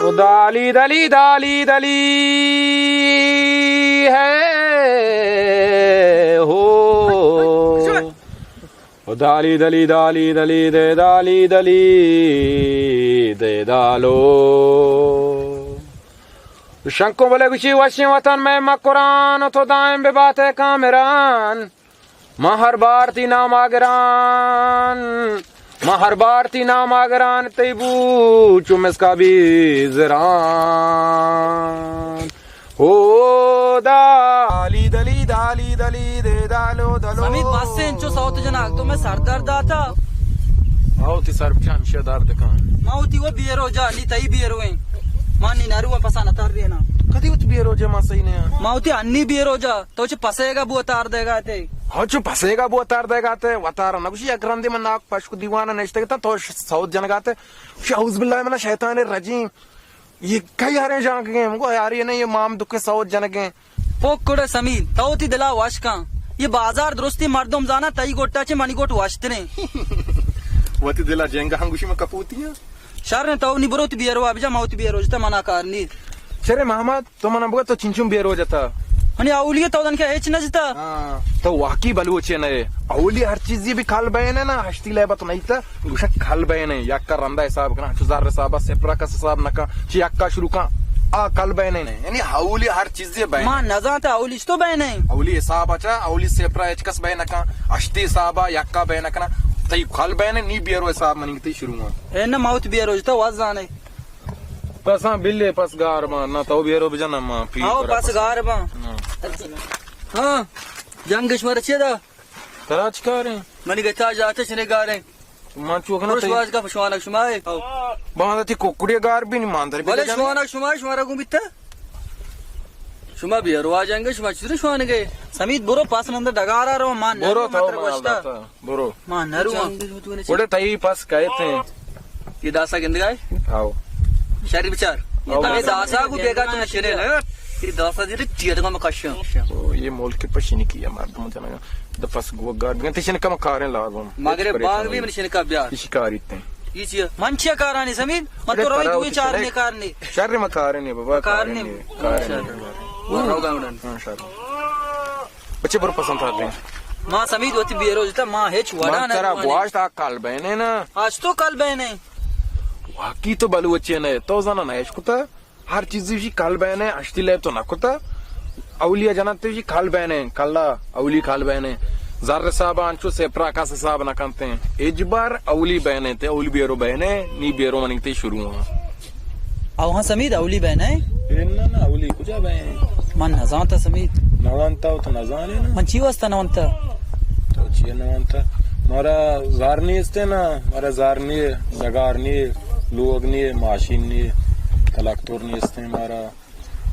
او دالی دلی دالی دلی ہے ہو۔ او دالی دلی دالی دلی دے دالی دلی دے دالو۔ شنکو بلے گوشی وشیں وطن مئے مکران، تو دائم بباتے کامران۔ ما ہر بار تی نام آگران، ما ہر بار تی نام آگران، تئی بو چو مسکا بی زران۔ او دالی دلی دالی دلی دے دالو دلو۔ سمید بس انچو سوت جناگ، تو میں سر درد آتا۔ ما وتی سر بچا ہمیشہ درد کن۔ ما وتی وہ بیرو جا، نی تئی بیرو ہیں۔ ما نی نرو پسا نتر دینا۔ کدی وتی بیرو جا ما صحیح نہیں۔ ما وتی انی بیرو جا۔ تو چہ پسے گا بو تار دے گا تے۔ ہاں، چو پسے گا بو تار دے گا تے، وتارا نہ گوشی، یک رندے من ناک پشک دیوانا نشتے گتا، تو ش-، سوت جنگا تے۔ گوشی، اعوذ باللہ من الشیطان الرجیم۔ یہ کئی ہریں جان گئے؟ مگو یاری نہیں، یہ مام دکے سوت جنگے۔ پوک کڑے سمیر، تو تی دلا وش کن۔ یہ بازار درستی مردم زانا، تئی گوٹا چے منی گوٹ وشتنے۔ وتی دلا جنگا ہم گوشی میں کپوتی ہیں۔ شر، تو نی برو تی بیرو، ابجا ما وتی بیرو جتا منا کار نی۔ شر محمد، تو منا بگو تو چنچون بیرو جتا؟ منی اولی تو دن کے ہچ نہ جتا۔ ہاں۔ تو واقعی بلوچے نہ۔ اولی ہر چیزی بھی کل بین ہے نا، ہشتی لیبا تو نہیں تا، گوشا کل بین ہے، یک کا رندا حساب کنا، چو زر حسابا، سپرا کس حساب نہ کا، چی یک کا شروع کا، آ کل بین ہے۔ یعنی اولی ہر چیزی بین۔ ما نزانتا اولی تو بین ہے۔ اولی حسابا چا، اولی سپرا ہچ کس بین نہ کا، ہشتی حسابا، یک کا بین کنا، تئی کل بین ہے، نی بیرو حساب منی تی شروع ہاں۔ اے نہ موت بیرو جتا وزانے۔ پساں بلے پس گار باں، نہ تو بیرو بجن ما پیر آؤ برا پس پس۔ گار باں۔ ہاں۔ ہاں، جنگ شمار چے دا؟ ترا چ کاریں؟ منی گتا جاتے چنے گاریں۔ من چو کنا پروش تئی۔ واز کا پشوانک شما ہے۔ آؤ۔ باندہ تی کوکڑی گار بھی نہیں ماندر بھی بلے جانے۔ شوانک شما ہے، شما را گوں بیتا۔ شما بیرو آ جنگ، شما چطور شوانگے؟ سمید برو پس نند ڈگارا رو، مان برو نرو تو متر من گوشتا۔ اللہ تا۔ برو۔ ما نرو۔ وڑے تئی پس کئیت ہیں۔ یہ داسا گندگائے؟ آؤ۔ شری بچار۔ آؤ۔ یہ داسا کو بیگا تو نشنے نا۔ یہ داسا دیرے ٹیٹ کو مکشن۔ او، یہ ملک پشینی کیا مردم جنگا۔ د پس گو گار بگن تشن کم کاریں لازم۔ مگرے باغ بھی من شنکا بیار۔ شکاری تے۔ یہ چیئے؟ من چیا کارانی سمید؟ من تو روی دوی چار نے کارنی۔ شر ما کارنی بابا، کارنی۔ کارنی۔ کارنی۔ وہ روگا اڑن۔ ہاں، شر۔ بچے برو پسند تھا دیں۔ ما سمید وتی بیرو جتا، ما ہچ وڑا من نہ ترا روانی۔ گواشت آ کل بہنے نا۔ آج تو کل بہنے۔ واقعی تو بلوچے نہ، تو زانا نہ اشکتا۔ ہر چیزی وشی کل بہنے، اشتی لیب تو نہ کتا۔ اولی جنت وشی کل بہنے، کلا اولی کل بہنے۔ زر حساب انچو سپرا کس حساب نہ کنتے۔ اجبار اولی بہنے تے، اولی بیرو بہنے، نی بیرو منی تے شروع ہاں۔ او ہاں سمید، اولی بہن ہے؟ اے نہ، نہ، اولی کجا بہن؟ من نزانتا سمید۔ نوانتا، تو نزانے نا؟ من چی واسطہ نوانتا؟ تو چی نوانتا؟ مارا زار نیستے نا، مارا زار نی، ڈگار نی، لوگ نی، ماشین نی، تلکتور نیستے مارا۔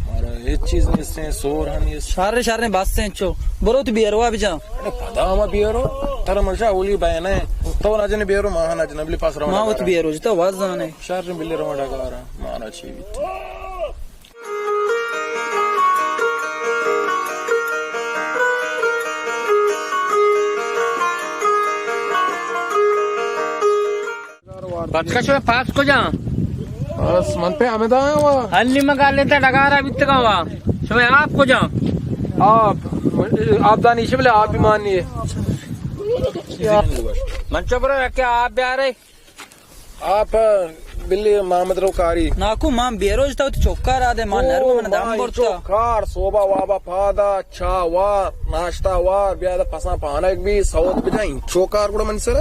مارا ہچ چیز نیستے، سور ہم نیست۔ شر، شر، بس انچو۔ برو تو بیروا بجا۔ ارے پدا ہما بیرو، ترا مجا اولی بہن ہے۔ تو نہ جنے بیرو، ما نہ جنے، بلے پاس رواں ما وت ڈگارا۔ بیرو جتا واز زانے۔ شر بلے رواں ڈگارا، مارا چی بیت۔ پتکا شما پاس کجا؟ بس من پہ ہمدا آں وا۔ ہنی من گالے تا ڈگارا بیتگا وا۔ شما آپ کجا؟ آپ، آپ دانی شبلے آپ بھی مانی۔ من چو برو کہ آپ بیارے۔ آپ بلی محمد رو کاری۔ ناکو مان بیروج تا وتی چوکا را دے، مان او، نرو من دم مان برتا۔ چوکار صوبہ وابا پادا چاہ وار، ناشتہ وار، بیا دا پساں پانک بی، سوت بجا، انچو کار گڑا من سرا۔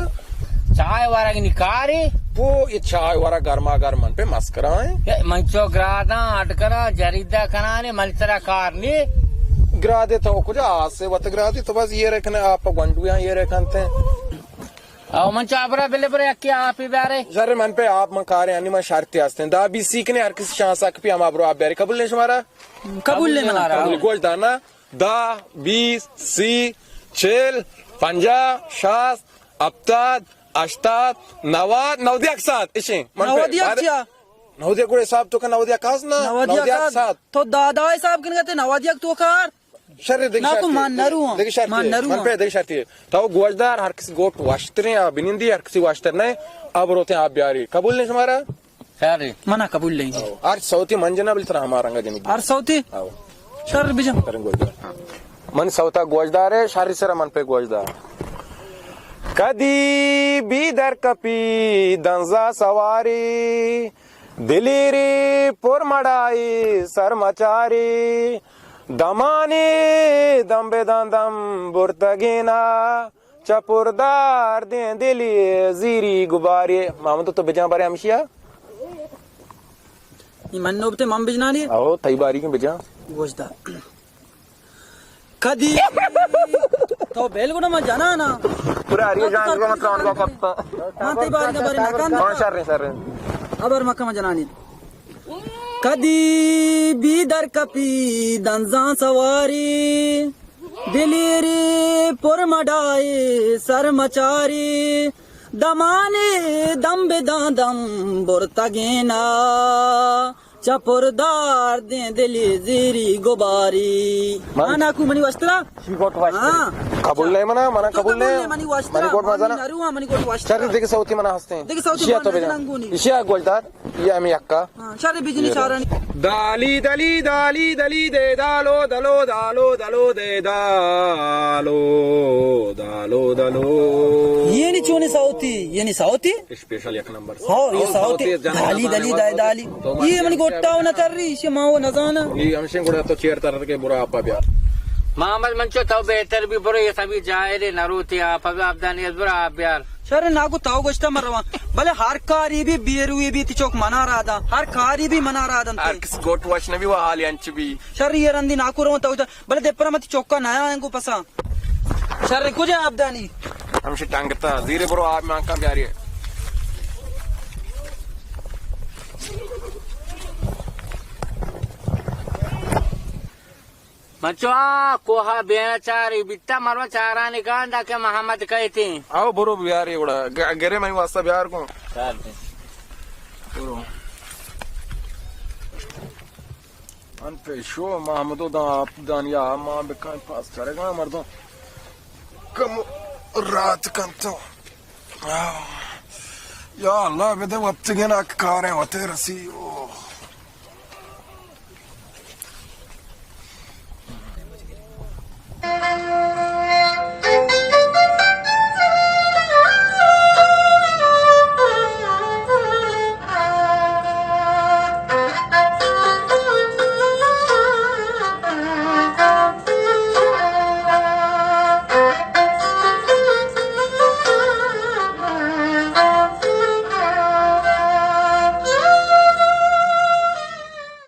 چائے وارگ نی کاری؟ پو، یہ چائے وارا گرما گرم من پہ مسکرا ہیں۔ اے من چو گراداں اڈ کرا، جریدہ کنانے، من سرا کار نی۔ گرادے تو کجا آسے وت گرادے تو بس یہ رکھنے آپ گونڈویاں یہ رکھنتے۔ او من چا برا بلے برے یکی آپی بیارے۔ شر من پہ آپ من کارے انی من شرطی ہستیں۔ دا بیس سیکنے ہر کسی شانس اک پی ہما برو آپ بیارے۔ قبول نہیں شمارا؟ قبول نہیں منا۔ قبول۔ گوش دانا۔ دا، بیس، سی، چل، پنجاہ، شاست، ہپتاد، ہشتاد، نود، نود یک ساعت اشیں۔ من پہ نود یک بعد چیا؟ نود یک گڑے حساب تو کہ نود یک ہست نا؟ نود یک نود یک ساعت۔ تو دادا حساب کن گتے نود یک تو کار۔ شر دگہ ناکو شرطی۔ من نرواں۔ دگہ شرطی۔ من نرواں۔ من پہ دگہ شرطی۔ تو گوشدار ہر کسی گوٹ واشتریں آ بنندی ہر کسی واشتر نہیں۔ آ بروتے آپ بیاری۔ قبول نہیں شمارا؟ شر۔ منا قبول نہیں۔ ہر سوتی من جنا بل ترا ہما رنگا جنی۔ ہر سوتی؟ آو۔ شر بجن۔ کرن گوشدار۔ ہاں۔ من سوتا گوشدار ہے، شر سرا من پہ گوشدار۔ کدی بی در کپی دنزا سواری، دلیری پر مڑائی سرمچاری، دمانی دم بدان دم برتگینا، چہ پردار دیں دلی زیری گباری۔ محمد تو بجان بارے ہمشیا؟ ای من نوبتے من بجنانی؟ او، تئی باری کن بجان۔ گوشدار۔ کدی تو بیل گڑا ما جنانا۔ پورا ہری جان کو مطلب ان کو پتا۔ من تی باری کا باری نکن۔ ہاں، شر، شر۔ خبر مکہ ما جنانی۔ کدی بی در کپی دنزان سواری، دلیری پر مڈائی سرمچاری، دمانی دم بدان دم برتگینا۔ چہ پردار دیں دلی زیری گباری۔ من؟ ہاں، ناکو منی وشترا۔ شی گوٹ وشترا۔ ہاں۔ قبول نہیں منا، منا تو قبول قبول نہیں۔ نہیں، منی وشترا۔ منی گوٹ مزانا۔ منی نروا، منی گوٹ وشترا۔ شر دگہ سوتی منا ہستیں۔ دگہ سوتی شیا منا تو بجن۔ ننگونی۔ شیا گوشدار، یہ ہمیں یکا۔ ہاں، شر بجنی چارانی۔ دالی، دلی، دالی، دلی دے دالو، دلو، دالو، دلو دے دالو، دالو، دلو۔ یہ نی چونی سوتی، یہ نی سوتی۔ اسپیشل یک نمبر۔ ہاں، یہ او، ساوتی ساوتی جنگ دالی، زبان دالی، بات دالی، ہوتی۔ دالی۔ تو یہ من گوٹا و نہ تر رہی، اسے ماں و نزانہ۔ یہ ہمشیں گوڑا تو چیر تر کے برا آپا بیا۔ محمد منچو تو بہتر بھی برو، یہ سبھی جاہل ہے، نہ روتی آپ، اب آپ دانی از برا آپ بیار۔ شر ناکو تو گوشتا من رواں۔ بلے ہر کاری بھی بیروی بھی تی چوک منا را دا۔ ہر کاری بھی منا را دنتے۔ ہر کسی گوٹ وش نبی وہ حالی انچ بھی۔ شر یہ رندی ناکو رواں تو جا۔ بلے دے پر متی چوکا نیا آئیں گو پسا۔ شر کجا آبدانی؟ ہمشی ٹنگتا، زیرے برو آب مانکا بیاری۔ منچو آ کوہا بینا چاری بیتا، مرو چارانی گاندا کہ محمد کہتی۔ آو برو بیاری گڑا، گ-، گرے میں واسطہ بیار کو۔ برو۔ من پیشو محمدو داں آپ دانیا ما بکن پاس کرگا مردم کم رات کنتو۔ آہ۔ یا اللہ بدے وپتگین اک کاریں وتے رسی۔ اوہ۔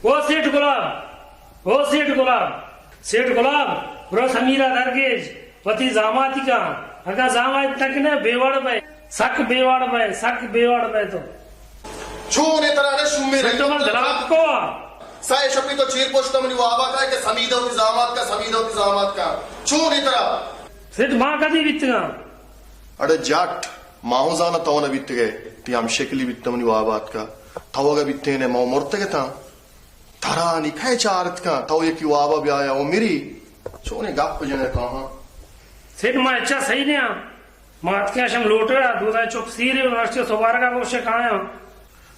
او سیٹھ گلاب، او سیٹھ گلاب، سیٹھ گلاب، برو سمیرا درگیج، وتی زاماتی کا، اگاں زامات تک نہ بے وڑ بے، سک بے وڑ بے، سک بے وڑ بے تو۔ چون ء ترا نہ شومیں تو من دلال کو۔ سائے شپی تو چیر پوشتا منی وابا کا کہ سمیدہ وتی زامات کا، سمیدہ وتی زامات کا۔ چون ء ترا؟ سیٹھ ماں کدی بیتگا؟ اڑے جٹ۔ ما ہوں زاناں تو نہ بیتگ ئے، تئی ہمشکلی بیتہ منی واب ءَ آتکہ۔ تو اگہ بیتین ئے، ما مرتگ اتاں۔ ترا نی کئے چارت کن؟ تو یکی واب ءَ بیایا و مری۔ چونیں گپ جن ئے تو ہاں؟ سیٹھ، ما اچا صحیح نیاں۔ ما اتکیں شم لوٹے ءَ، دوزاں چک سیرے و نشتے سبارگ ءَ گوشے کایاں۔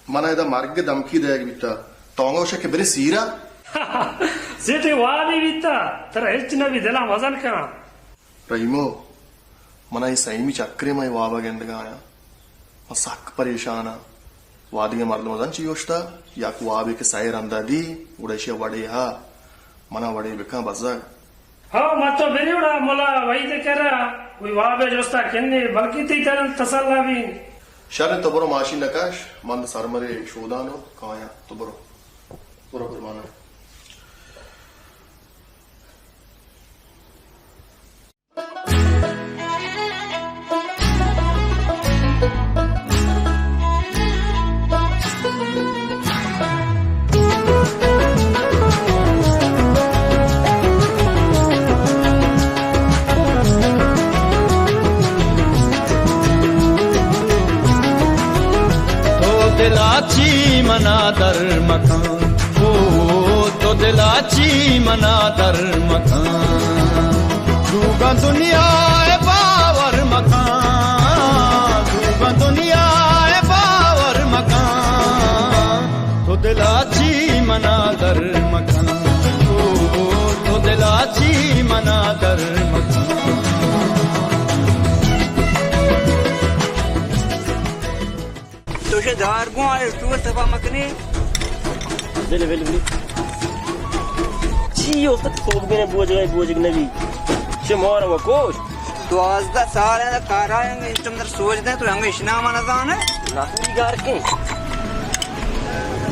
من ءَ ادا مرگ ءِ دھمکی دئیگ بیتہ، تو انگہ گوشے کہ برے سیر ءَ؟ سیٹھ، اے وابے بیتہ، ترا ہچ نہ بی، دل ءَ مزن کن۔ رحیمو، من ءَ اے سیمی چکرے، من اے واب ءَ گندگ ءَ آیاں۔ من سک پریشان آں۔ وادگیں مردم زان چی گوشتہ، یک وابے کہ سئے رندا دی، گڑا ایشی ءَ وڑے ہا، من ءَ وڑے بکن بزگ۔ ہو، ما تو بری وڑا ملا وحید ءِ کرا، وئی واب ءِ جستا کنی، بلکیں تئی دل تسلا بی۔ شر، تو برو ماشین نہ کش، من سرمرے شودان و کایاں، تو برو۔ برو قربان۔ تو دلا چی منا در مکن، او تو دلا چی منا در مکن۔ دروگاں دنیا ءَ باور مکن، دروگاں دنیا ءَ باور مکن۔ تو دلا چی منا در مکن، او تو دلا چی منا در مکن۔ تو شے دار گوں آئے تو صفا مکنے۔ بلے، بلے، بلے۔ چی استاد، صوب گنے بوجگ ءَ، بوجگ نبی۔ چے مار و کوش۔ دوازدہ سال ہے کارا، انگا انچم در سوج دے، تو انگا اشنا من زانے۔ ناسوری گار کے۔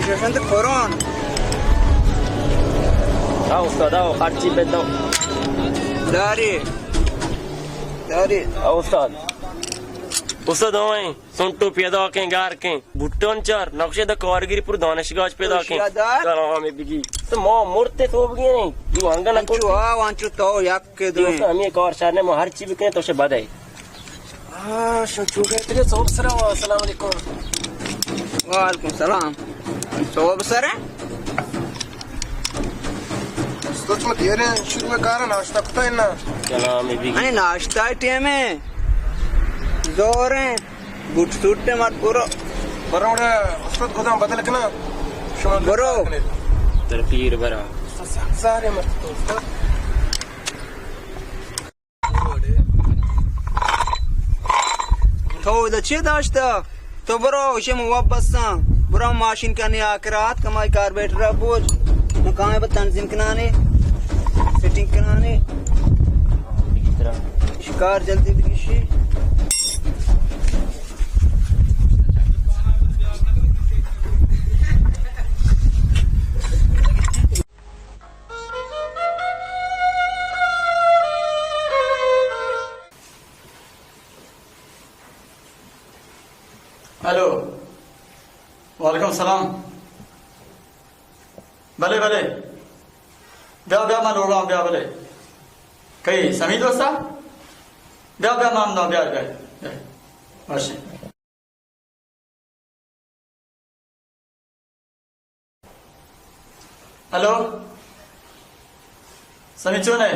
ششند قرآن۔ آ استاد، آ خرچی پہ دو۔ داری۔ داری۔ آ استاد۔ استاد ہوئیں۔ سنٹو پیداکیں، گارکیں۔ بھٹو انچار، نقشے دا کارگری پر دانشگاہ پیداکیں۔ ہوشیار دار۔ سلام بگی۔ تو ما مرتے تو بگی نہیں۔ جو انگا نہ انچو آ، انچو تو یک کے دوئیں۔ ہمیں کار شر نے، ما ہر چی بکنے تو شے بدے۔ ہاں، شو چوکے تیرے صوب سر۔ السلام علیکم۔ وعلیکم السلام۔ صوب سر ہے؟ استاد، شما دیریں شروع کار، ناشتہ کتا ہے نا؟ سلام بگی۔ اے ناشتہ ٹائم ہے۔ زور ہے۔ بوٹ سوٹ تے مات پورا۔ برو نا، استاد گودام بدل کنا۔ شما برو۔ تر پیر برا۔ استاد سخت زارے مت تو استاد۔ تو ادا چی داشتا؟ تو برو، شم واپس آں۔ برو ماشین کنے آکرات، کمائی کاربیٹر بوج۔ مکان بہ تنظیم کنانے، سیٹنگ کنانے۔ شکار جلدی بگیشی۔ ہیلو۔ وعلیکم السلام۔ بلے، بلے۔ بیا، بیا، من لوگاں، بیا، بلے۔ کئی سمی دوستا؟ بیا، بیا، من بیا، بیا، بیا۔ باشے۔ ہیلو، سمی چون ئے؟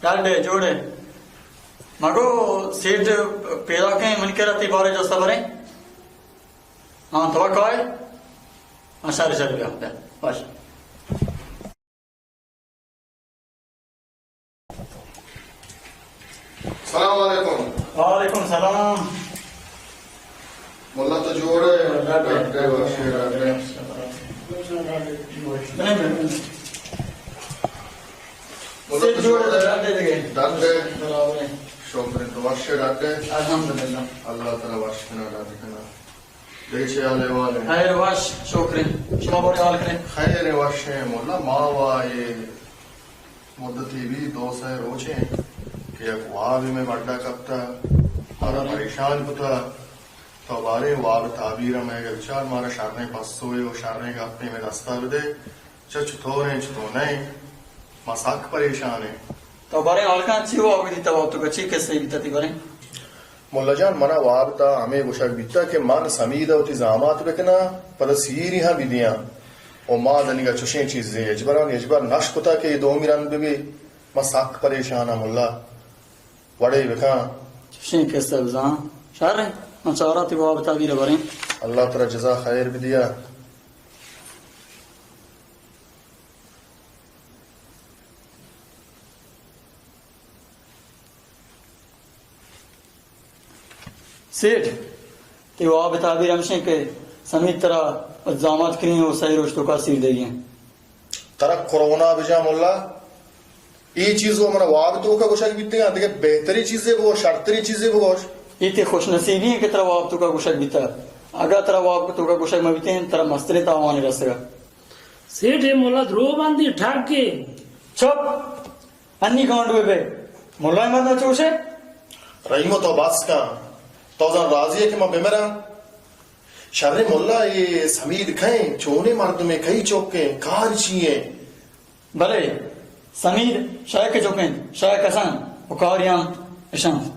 ڈاڈ ئے، جوڑ ئے؟ مگو سیٹھ پیداکیں، من کرا تئی بارے جستا بریں۔ ہاں، تو کائے؟ ہاں، شر، شر، بیا، بیا، باش۔ السلام علیکم۔ وعلیکم السلام۔ مولا تو جوڑ ئے؟ ڈاڈ ئے۔ ڈاڈ ئے، وش ئے، ڈاڈ ئے۔ مولا تو جوڑ ئے؟ ڈاڈ ئے دگہ۔ ڈاڈ ئے۔ برابر ئے۔ شکر، تو وش ئے، ڈاڈ ئے؟ الحمدللہ۔ اللہ تعالی وش کنا، ڈاڈ کنا۔ دگہ چے حال احوال ایں؟ خیر وش، شکر ایں۔ شما بارے حال کنیں؟ خیر وش ایں مولا، ما وا اے مدتے بی دو سئے روچ ایں کہ یک وابے مئے بڈا کپتا، مارا پریشان کتا۔ تو باریں واب تعبیر ءَ مئیگ ءَ بچار، مارا شریں پسوے و شریں گپے مئے دستا بدے، چہ چطور ایں چطور نہ ایں، ما سک پریشان ایں۔ تو باریں حال کن، چی واب دیتا، واب تو چی قصہ بیتا تئی باریں؟ ملا جان، منا واب تا ہمے گوشگ بیتا کہ من سمید ء وتی زامات بکناں، پدا سیری ہم بدیاں۔ و ما دنیگا چشیں چیزے ہچبران ہچبر نش کتا کہ اے دومی رند ببے۔ ما سک پریشان آں ملا۔ وڑے بکاں۔ چشیں قصہ بزاں۔ شر انت، من چاراں تئی واب تعبیر بریں۔ اللہ ترا جزا خیر بدیا۔ سیٹھ، تئی واب تعبیر ہمشیں کہ سمید ترا زامات کنیں و سہی روش توکا سیر دیگیں۔ ترا کرونا بجا ملا، اے چیز و منا واب توکا گوشگ بیتگاں، دگہ بہتری چیزے بگوش، شرتری چیزے بگوش۔ اے تئی خوش نصیبی ہیں کہ ترا واب توکا گوشگ بیتا۔ اگا ترا واب توکا گوشگ مہ بیتیں، ترا مستریں تاوانے رسگا۔ سیٹھ، اے ملا دروغ بندی، ٹھگ کے۔ چپ! انی گانڈوے بے۔ ملا احمد نہ چوشے؟ رحیم، تو بس کن۔ تو زان راضی ہے کہ من بمراں؟ شریں ملا، اے سمید کئیں؟ چونیں مردمے؟ کئی چکیں؟ کار چی ہیں؟ بلے، سمید شاہ کے چکیں، شاہ کسان و کاریاں اشان۔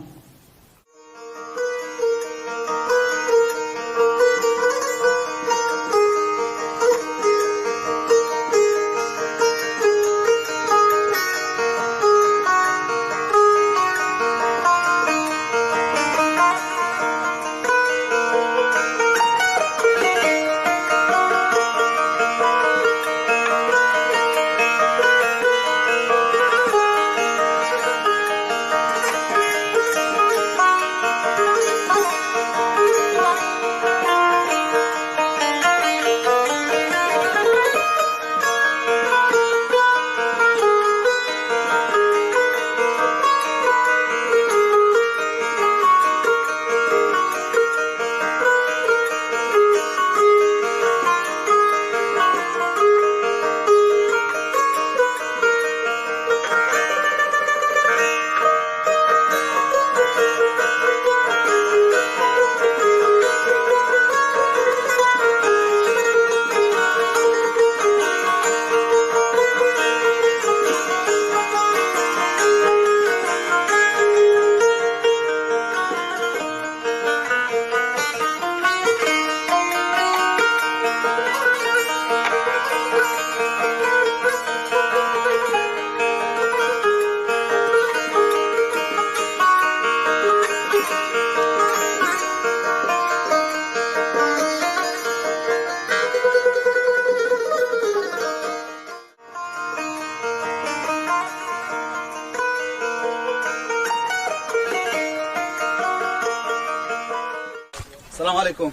السلام علیکم۔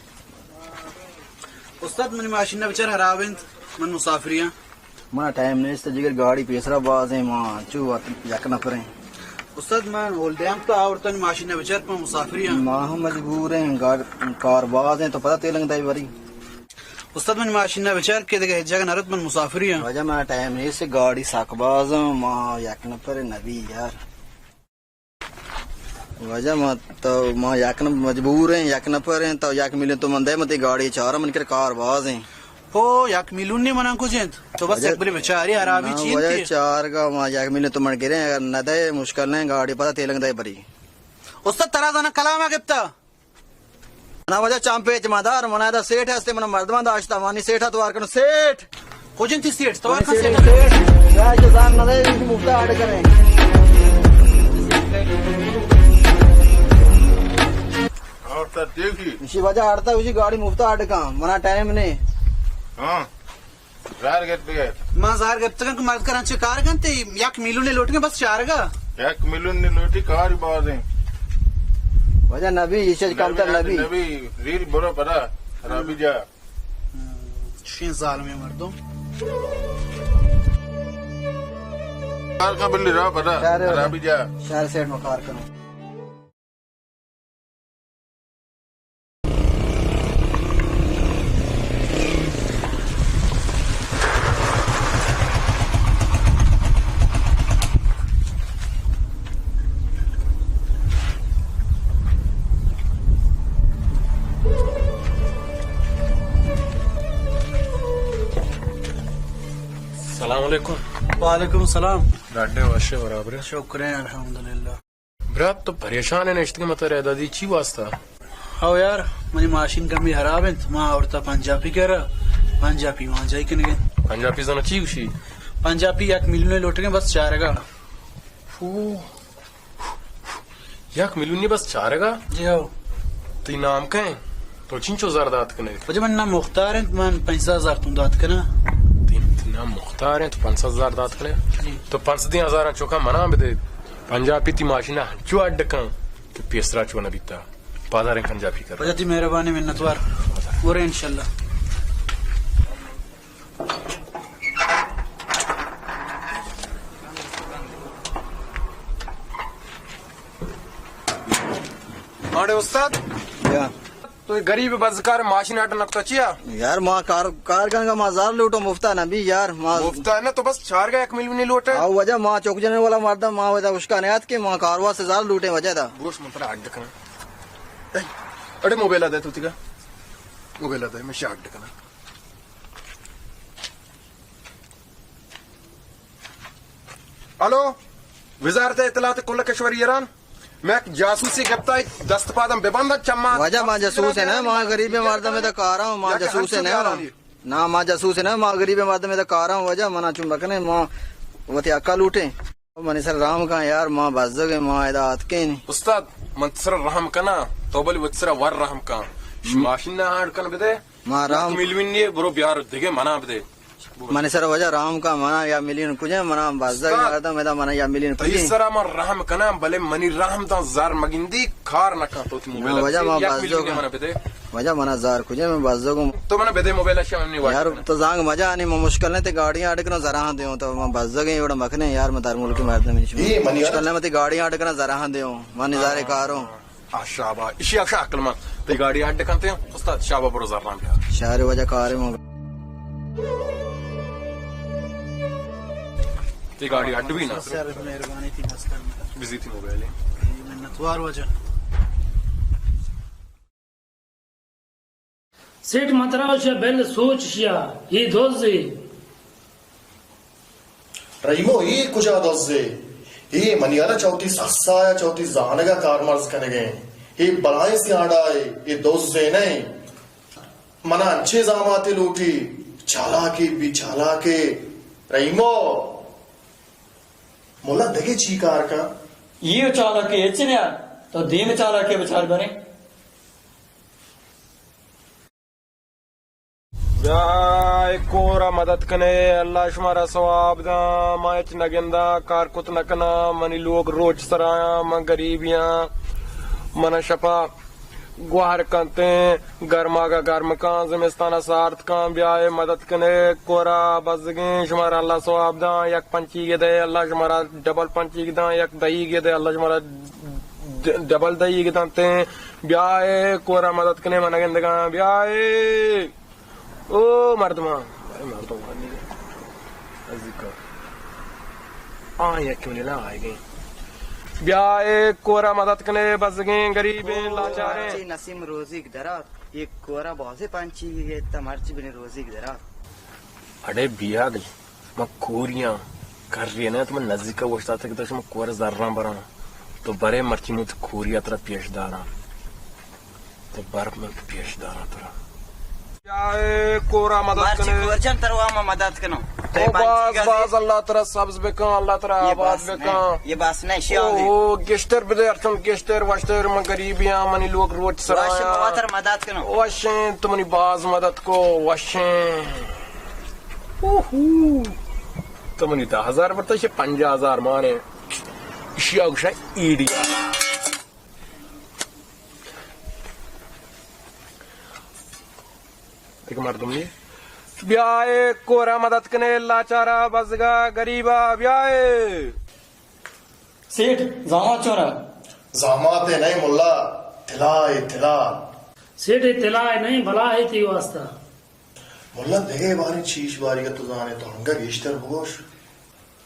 استاد، منی ماشین ءَ بچار، خراب انت، من مسافری آں۔ منا ٹائم نیست جگر، گاڑی پیسرا باز ہیں، ما چو وت یک نفر ہیں۔ استاد، من اولڈیم تو آورتن ماشین ءَ بچار، من مسافری آں۔ ما ہم مجبور ہیں، گاڑ-، کار باز ہیں، تو پتہ تیلنگ دائی بری۔ استاد، منی ماشین ءَ بچار کہ دگہ ہچ جگہ نہ رت، من مسافری آں۔ واجہ، منا ٹائم نیست، گاڑی سک باز ہیں، ما یک نفر نبی یار۔ واجہ، ما تو، ما یک نفر مجبور ہیں، یک نفر ہیں، تو یک میلیون تو من دے، من تئی گاڑی چارا، من کر کار باز ہیں۔ او، یک میلیون نے منا کچھ انت۔ تو بس واجہ، یک بری بچاری، خرابی نا چی واجہ، انت؟ چارگا ما یک میلیون تو من گریں، اگر نہ دے، مشکل نہیں، گاڑی پتہ تیلنگ دے بری۔ استاد، ترا زانا کلام گپتا۔ منا واجہ چم پیچ مدار، منا ادا سیٹھ ہستے، منا مردمان داشتا، مانی سیٹھ توار کنو، سیٹھ۔ کجن تئی سیٹھ؟ توار کن سیٹھ۔ سیٹھ، یا جو زان نہ دے، مفتا اڈ کریں۔ اور سر دیکھی۔ اسی واجہ اڈتا، اسی گاڑی مفتا اڈ کن، منا ٹائم نے۔ ہاں۔ زار گپت بگر۔ ما زار گپتگاں کہ مرد کرانچی کار کنت، یک میلیون لوٹگیں بس چارگا۔ یک میلیون نے لوٹی، کار باز ہیں۔ واجہ نبی، ایشج کمتر نبی۔ نبی، زیر برو پدا، رابی جا۔ شین ظالمی مردم۔ کار کا بلی را پدا، شہر رابی جا۔ شہر سیٹ میں کار کرو۔ السلام علیکم۔ وعلیکم السلام۔ ڈاڈے وشے برابر ہے؟ شکر ہے، الحمدللہ۔ برات، تو پریشان ئے، نشتگے متا رہ دادی، چی واسطہ؟ او یار، منی ماشین کمی حراب انت، ما آورتا پنجاپی کرا، پنجاپی وانجائی کنگے۔ پنجاپی زانو چی گوشی؟ پنجاپی یک میلیون لوٹگے بس چارگا۔ فو۔ یک میلیونی بس چارگا؟ جی ہو۔ تئی نام کئے؟ تو چنچو زر دات کنے؟ واجہ من نام مختار انت، من پنچ سد ہزار تون دات کنا۔ تئی، تئی نام مختار انت، تو پنچ سد ہزار دات کنے؟ جی۔ تو پنچ سد ہزار چوکا منا بدے۔ پنجاپی تئی ماشینا ہنچو اڈ کن کہ پیسرا چو نہ بیتا۔ پاداریں پنجاپی کر۔ واجہ تئی مہربانی، منتوار۔ ورے انشاءاللہ۔ آڑے استاد؟ یا۔ تو غریب بزکار ماشین اڈ نکتا چیا؟ یار، ما کار، کار کنگا، ما زر لوٹو، مفتا نہ بی یار، ما مفتا نہ، تو بس چارگا یک میلیونی لوٹے؟ او واجہ، ما چوک جنے والا مردم، ما ودا اشکا نیات کہ ما کار واسطے زر لوٹے واجہ دا۔ گوش من ترا اڈ کنا۔ اے، اڑے موبائل دے تو تیگا۔ موبائل دے، میں شاہ اڈ کنا۔ الو، وزارت اطلاعات کل کشور ایران، میں یک جاسوسے گپتا، دست پادم ببندن چما۔ واجہ، ما جاسوس نہ، ما غریب مردم ادا کارا، ما جاسوس نہ۔ نا، ما جاسوس نہ، ما غریب مردم ادا کارا، واجہ، منا چون بکنے، ما وتی حقا لوٹیں۔ منی سر رحم کن یار، ما بزگ ایں، ما ادا آتکیں۔ استاد، من تئی سر رحم کنا، تو بلے وتی سر ور رحم کن۔ ماشین نہ اڈ کن بدے۔ ما رحم یک میلیون نی، برو بیار دگہ منا بدے۔ منی سر واجہ رحم کن، منا یا میلیون کجے، منا بزگ استاد، مردم ادا، منا یا میلیون تئی کجے۔ سرا من رحم کناں، بلے منی رحم داں زر مگندی، کار نہ کن تو تئی موبائل۔ واجہ ما یک میلیون بزگ، منا بدے۔ واجہ منا زر کجے، من بزگ اوں۔ تو منا بدے موبائل، اشیا منی واٹس یار، ایپ۔ تو زانگ مجا آنی، من مشکل نہ تئی گاڑیاں اڈ کناں زراں دیوں، تو من بزگ ایں، وڑا مکنے یار، من در ملک مردم نی۔ اے منی یار، مشکل نہ من تئی گاڑیاں اڈ کناں زراں دیوں، من نظارے کاروں۔ آ، شابا، اشی اکشا عقل مند۔ تئی گاڑی اڈ کنتے ہیں، استاد، شابا برو زراں بیا۔ شہر واجہ کارے مو۔ تئی گاڑی اڈ بی نا۔ سر، مہربانی تئی، مستر۔ بزی تئی موبائل ہے۔ منتوار واجہ۔ سیٹ مترا شیا بل سوچ شیا، یہ دوزے۔ رحیمو، اے کجا دزے؟ اے منی ہیالا چہ وتی سسایا، چہ وتی زانگا کارمرز کنگے۔ اے بلائیں سیانڈائے، اے دزے نئیں۔ منا انچیں زاماتے لوٹی، چالاکے بی چالاکے۔ رحیمو، ملا دگہ چی کار کن؟ اے چالاکے ہچ نیا، تو دیم چالاکے بچار بریں۔ بیا اے کورا مدد کنے، اللہ شمارا ثواب داں۔ ما ہچ نہ گنداں، کار کت نہ کناں، منی لوگ روچ سرایاں، من غریبیاں، من شپا گوہر کنتیں، گرماگا گرم کاں، زمستانا سارت کاں۔ بیا اے مدد کنے، کورا بزگیں، شمارا اللہ ثواب داں۔ یک پنچیگے دے، اللہ شمارا ڈبل پنچیگ داں، یک دہیگے دے، اللہ شمارا ڈ-، ڈبل دہیگ دنتیں۔ بیا اے کورا مدد کنے، من گندگاں۔ بیا اے۔ او مردمان، اے مردمان۔ نزدیک۔ آ، یک منی لا آئے گئے۔ بیا اے کورا مدد کنے، بزگیں، غریبیں، لاچاریں۔ مرچی نسیم روزیگ درات، اے کورا بازے پنچیگے تا، مرچی بنی روزیگ درات۔ اڑے بیا گئی۔ من کوریاں، کرے نہ تو من نزیکا اوشتاتگ، تو شما کور زراں براں، تو برے مرچی من تو کوریا ترا پیش داراں، تو بر من پیش داراں ترا۔ یا اے کورا مدد مرچی کنے۔ کور جان ترا ما مدد کنوں۔ تو او باز، باز اللہ ترا سبز بکن، اللہ ترا آباد بکن۔ یہ بس نہیں، شیال او گشتر بدے، ارتم گشتر، وشتر، من غریبیاں، منی لوگ روچ سرایاں۔ وشیں، ما ترا مدد کنوں۔ وشیں، تو منی باز مدد کو، وشیں۔ اوہو۔ تو منی دہ ہزار برتا، شے پنجاہ ہزار مانے۔ اشیا گوشاں ایڈیا۔ ایک مردم نہیں۔ بیا اے کورا مدد کنے، لاچارا، بزگا، غریبا، بیا اے۔ سیٹھ، زامات چونا؟ زامات ء نئے ملا، تلا ء تلا۔ سیٹھ، اے تلا ء نئے، بلا ء تئی واسطہ۔ ملا، دگہ باریں چیش باریگ ء تو زانے، تو انگہ گیشتر بگوش۔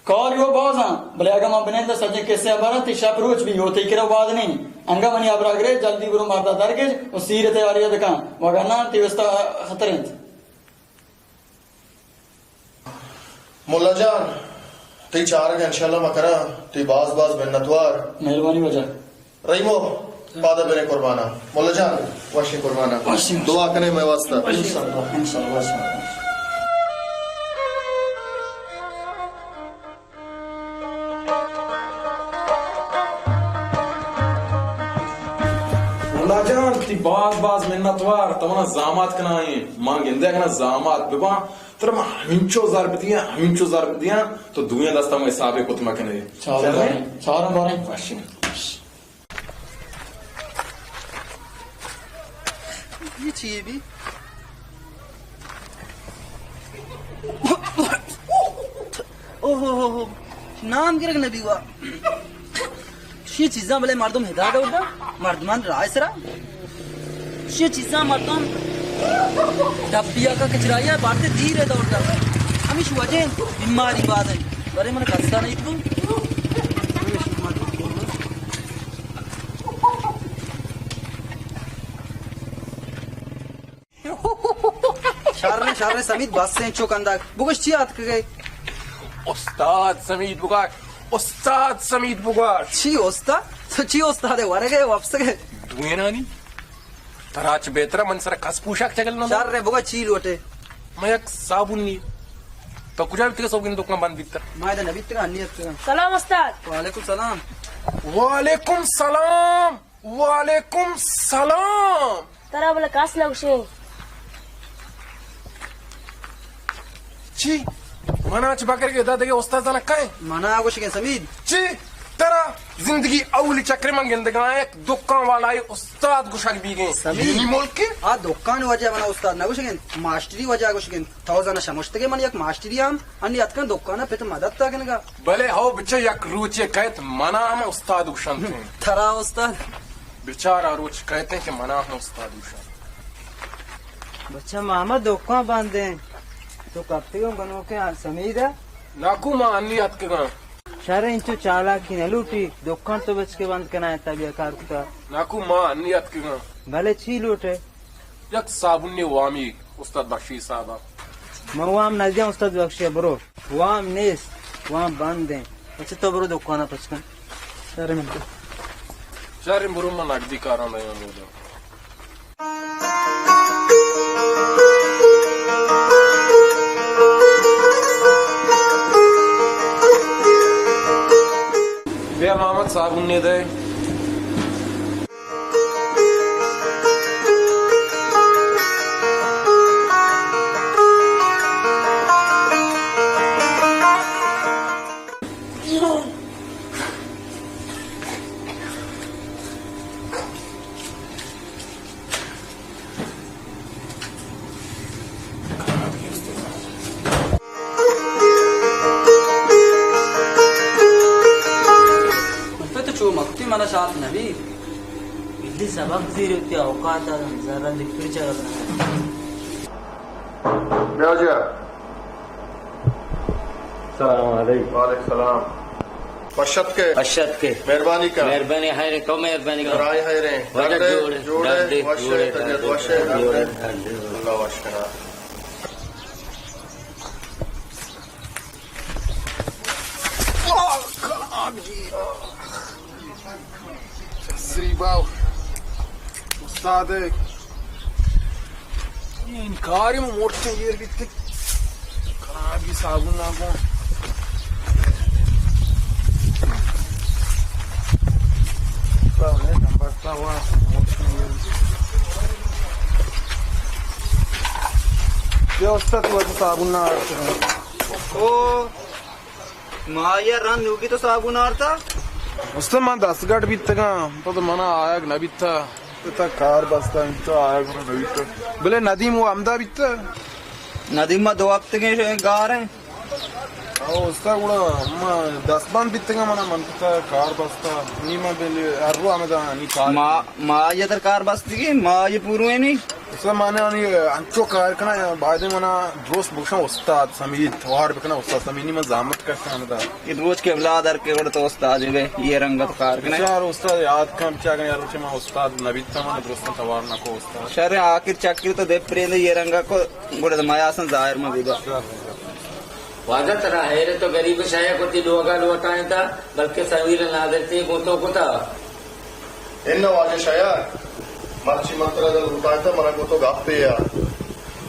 کار یو بازاں، بلے اگہ من بنندہ سجیں قصہ براں، تئی شپ روچ بی، یو تئی کرا واد نیں۔ انگہ منی ہبرا گرے، جلدی برو مردا درگیج و سیر تیاری بکن، وگرنہ تئی وستا خطر انت۔ ملا جان، تئی چارگ انشاءاللہ ما کراں، تئی باز باز منتوار۔ مہربانی واجہ۔ رحیمو، پادے بریں قربانا۔ مولا جان، وشیں قربانا۔ وشیں۔ دعا کنے مئے واسطہ۔ انشاءاللہ، انشاءاللہ، وشیں۔ مولا جان، تئی باز باز منتوار، تو منا زامات کنائیں، من گندے اگنا زامات بباں، ترا من ہمینچو زر بدیاں، ہمینچو زر بدیاں، تو دوئیں دستا من حسابے کت مکنے۔ چاروں باریں، چاروں باریں۔ وشیں۔ یہ چی ہے بی؟ اوہ ہو ہو ہو۔ نام گرگ نبی وا۔ شی چیزاں بلے مردم ہدا دودا، مردمان رائے سرا۔ شی چیزاں مردم ڈبیا کا کچرایا بارتے دیر ہے دودا۔ ہمیش وجہ بیماری بازن۔ برے من کسا نہیں تو۔ شر، شر سمید، بس انچو کندگ۔ بگوش چی آتکگے؟ استاد سمید بگوش، استاد سمید بگوش۔ چی استاد؟ تو چی استاد ہے؟ ورگے، وپسگے؟ دوینانی؟ ترا چہ بہتر من سر کس پوشاک چگل نہ۔ شر بگوش چی لوٹے؟ من یک صابونی۔ تو کجا بیتگے؟ سوگن دکان بند بیتگ۔ ما ادا نہ بیتگ، انی اتکگاں۔ سلام استاد۔ وعلیکم سلام۔ وعلیکم سلام۔ وعلیکم سلام۔ ترا بلے کس نہ گوشیں۔ چی؟ منا چہ بگر ادا دگہ استاد نہ کئے؟ منا گوشگیں سمید۔ چی؟ ترا زندگی اولی چکر من گندگا یک دکان والائے استاد گوشگ بیگیں۔ سمید۔ یعنی ملک؟ آ دکان وجہ منا استاد نہ گوشگیں، ماسٹری وجہ گوشگیں۔ تو زاناں شمشتگے من یک ماسٹری آں، انی اتکاں دکانا پت مدد تا کنگا۔ بلے ہو بچہ، یک روچے کئیت منا ہم استاد گوشنت۔ ترا استاد؟ بچار آ روچ کئیت کہ منا ہم استاد گوشنت۔ بچہ ماما دکان بندیں۔ تو کپتگوں گنوکیں سمیدا؟ ناکو ما انی اتکگاں۔ شر انچو چالاکی نہ لوٹی، دکان تو بچکے بند کنائے تا بیا کار کتا۔ ناکو ما انی اتکگاں۔ بلے چی لوٹے؟ یک صابونے وامی استاد بخشی صاحب ء۔ من وام نہ دیاں استاد بخشی ء، برو۔ وام نیست، وام بند ایں۔ اچھا تو برو دکان ء پچ کن۔ شر من۔ شر برو، من نقدی کاراں دیاں لودا۔ بیا محمد صابونے دے۔ تو چو مکتی منا شات نبی۔ بلے سبق زیر وتی اوقات ء زر ء لکڑ چہ ورنا۔ بیا جا۔ سلام علیکم۔ وعلیکم سلام۔ پشت کے۔ پشت کے۔ مہربانی کا۔ مہربانی ہے، تو مہربانی کا۔ رائے ہے رے۔ وجہ ڈاکٹر جوڑ، جوڑ، ڈاکٹر وش، جوڑ، طبیعت وش، ڈاکٹر جوڑ۔ اللہ وش کرا۔ زریبا استاد، این کاری مو مرچیں ایر بیت، خرابی صابون نہ گون۔ نمبر تا وا مرچیں ایر بیت۔ یا استاد، تو صابون نہ آرتے؟ او ما یا رند نوکی تو صابون آرتا؟ استاد، من دستگٹ بیتگاں، تو تو منا آیگ نہ بیتا۔ تو تا کار بستا، انچو آیگ نہ بیتا۔ بلے ندیم وہ ہمدا بیتا۔ ندیم ما دو ہفتگیں شو گار ہیں۔ او استاد، گڑا ما دست بند بیتگاں، منا من تا کار بستا۔ نی ما بلے ہر رو ہمدا نی کار۔ ما، ما یا در کار بستگی، ما یہ پورو ہے نہیں۔ استاد، من آنی انچو کار کناں، یا باید منا درست بگشاں استاد سمید، توار بکناں استاد سمید، نی من زحمت کشاں دا۔ یہ روچ کے بلا در کے گڑا تو استاد بے، یہ رنگت کار کناں۔ بچار استاد یاد کن، بچار یار روچ من استاد نبیتا، من درست توار نکو استاد۔ شر آخر چکر تو دے پریندے یہ رنگا کو گڑا میاسن ظاہر ما بیدا۔ واجہ ترا حیر تو غریب شایا کو تی لوگا لوٹائیں تا، بلکہ سمیر نادر تی گوتو کتا۔ اناں واجہ شیخ، مرچی من ترا دل لوٹائینتہ، منا گوں تو گپے ءَ۔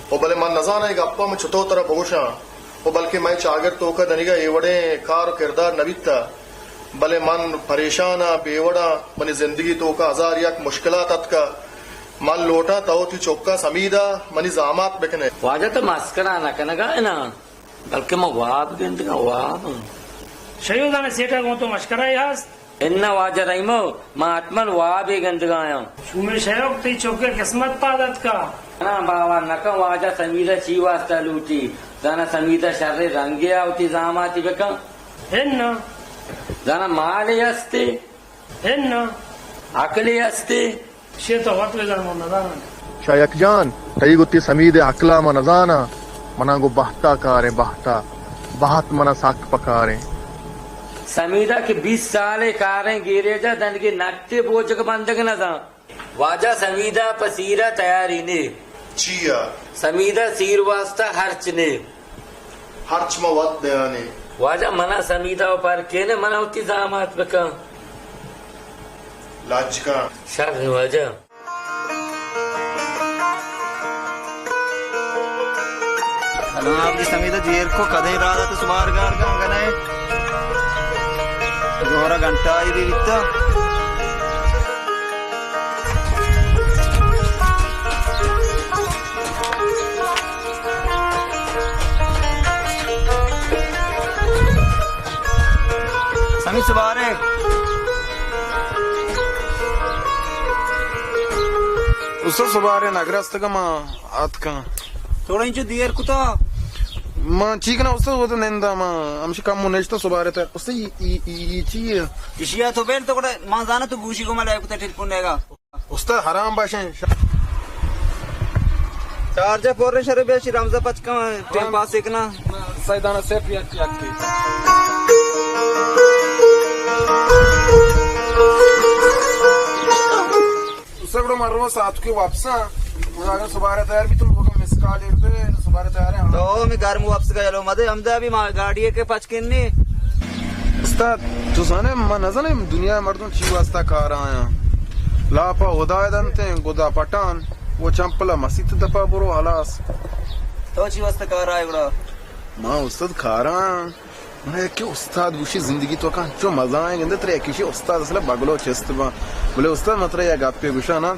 او بلے من نزاناں اے گپ ءَ من چتو ترا بگوشاں۔ او بلکیں مئے چاگرد توکا دنیگا اے وڑیں کار و کردار نہ بیتہ۔ بلے من پریشان آں، بے وڑ آں، منی زندگی توکا ہزار یک مشکلات اتکہ۔ من لوٹاں تو وتی چکا سمیدا منی زامات بکنے۔ واجہ تو مسکرا نہ کنگا ئے نا، بلکہ من واب گندگاں، واب۔ شیو زانے سیٹا گوں تو مشکرہ ئے ہست۔ اناں واجہ رحیمو، ما حتماً وابے گندگایاں۔ شومیں شیوک، تئی چکے قسمت پاد اتکا۔ اناں باور نکن، واجہ سمیدا چی واسطہ لوٹی؟ زانا سمیدا شریں رنگے آ وتی زاماتی بکن۔ اناں۔ زانا مالے ہستے؟ اناں۔ عقلے ہستے؟ شے تو وت بزان، من نزاناں۔ شیخ جان، تئی گوتی سمید ءِ عقل ءَ من نزاناں، منا گوں بہت ءَ کاریں، بہت ءَ، بہت منا سک پکاریں۔ سمیدا کہ بیست سال ءَ کاریں گیریج ءَ، دنگے نکتے بوجگ بندگ نزان۔ واجہ سمیدا پہ سیر ءَ تیاری نے۔ چیا؟ سمیدا سیر واسطہ ہرچ نے۔ ہرچ ما وت دیانے۔ واجہ منا سمیدا و پرکینے، منا وتی زامات بکن۔ لاج کن۔ شر واجہ۔ الان آپ جی سمیدا دیر کو کدیں رات ات سوار گار گنگنے۔ دورا گھنٹہ آئی بھی بیتا۔ سمی سبارے۔ استاد سبارے نگرستگ ما آتکاں۔ تھوڑا انچو دیر کتا۔ ما چی کنا استاد، وہ تو نندا ما ہمشی کم نشتا سبارے تا۔ استاد ای، ای، ای، ای چی ہے؟ اشیا تو بیل تو کڑا ما زانا تو گوشی کو ما لائے کتا ٹیلیفون لے گا۔ استاد حرام باشیں۔ چارجر پر شر بیشی رمضان پچ کن ٹائم پاس کناں۔ سیدانا صرف یک، یک کی۔ استاد گڑا من رواں ساعت کے واپساں۔ گڑا اگر سبارے تیار بی تو مگا مس کال دے، سبارے تیار ہیں۔ تو ہمیں گھر میں واپس کا چلو مدے، ہم دا بھی ما گاڑی کے پچ کنی۔ استاد، تو زانے، من نزانم دنیا مردم چی واسطہ کار آیاں۔ لاپا ہدای دنتیں، گدا پٹان، وہ چمپلا مسیت دپا برو، ہلاس۔ تو چی واسطہ کار آئے گڑا؟ ما استاد کاراں، من یکی استاد گوشی زندگی تو کن چو مزہ آئیں گندے، ترے یکی شی استاد اصلا بگلو چست با۔ بلے استاد، من ترے یا گپے گوشانا،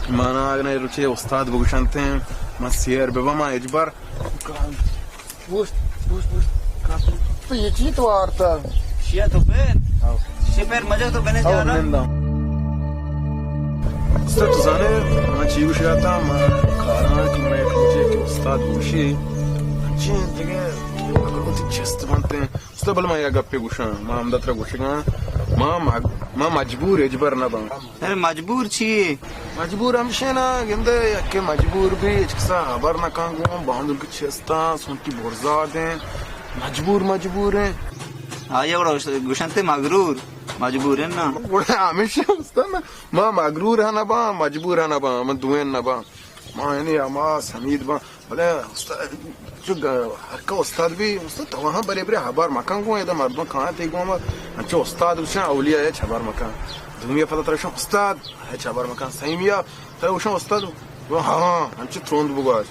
من آگنے روچے استاد بگوشنتیں، من سیر ببا، ما اجبر۔ پوشت، پوشت، پوشت۔ تو یہ چی تو آرتا؟ شیا تو پیر؟ آو۔ شی پیر مجا تو بنے آو، جانا۔ نندا۔ استاد تو زانے، من چی گوشی آتا، من کاراں کہ من ایک روچے کہ استاد گوشی، چی دیگه، مگر وتی چست بنتے۔ استاد بل من یا گپے گوشاں، ما ہمدا ترا گوشگاں، ما مج-، ما مجبور اجبر نہ باں۔ ارے مجبور چی؟ مجبور ہمشے نا، گندے یکے مجبور بی، ہچ کسا ہبر نہ کن گوں، باندل کہ چستا، سنٹی برزا دیں، مجبور، مجبور ہیں۔ آیا گڑا گوشنتے مغرور، مجبور ہیں نا۔ گڑا ہمیشہ استاد نا، ما مغرور ہاں نہ باں، مجبور ہاں نہ باں، من دوئیں نہ باں۔ ما یعنی ہما سمید باں، بلے استاد، چو گ-، ہر کا استاد بی، استاد تو ہاں برے برے ہبر مکن گوں، ادا مردم کاں تے گوں، انچو استاد گوشن اولیاء ہچ ہبر مکن۔ دومی پدا ترا گوشن استاد ہچ ہبر مکن۔ سیمی ء ترا گوشن استاد، ہاں، ہاں، انچو ترند بگوش۔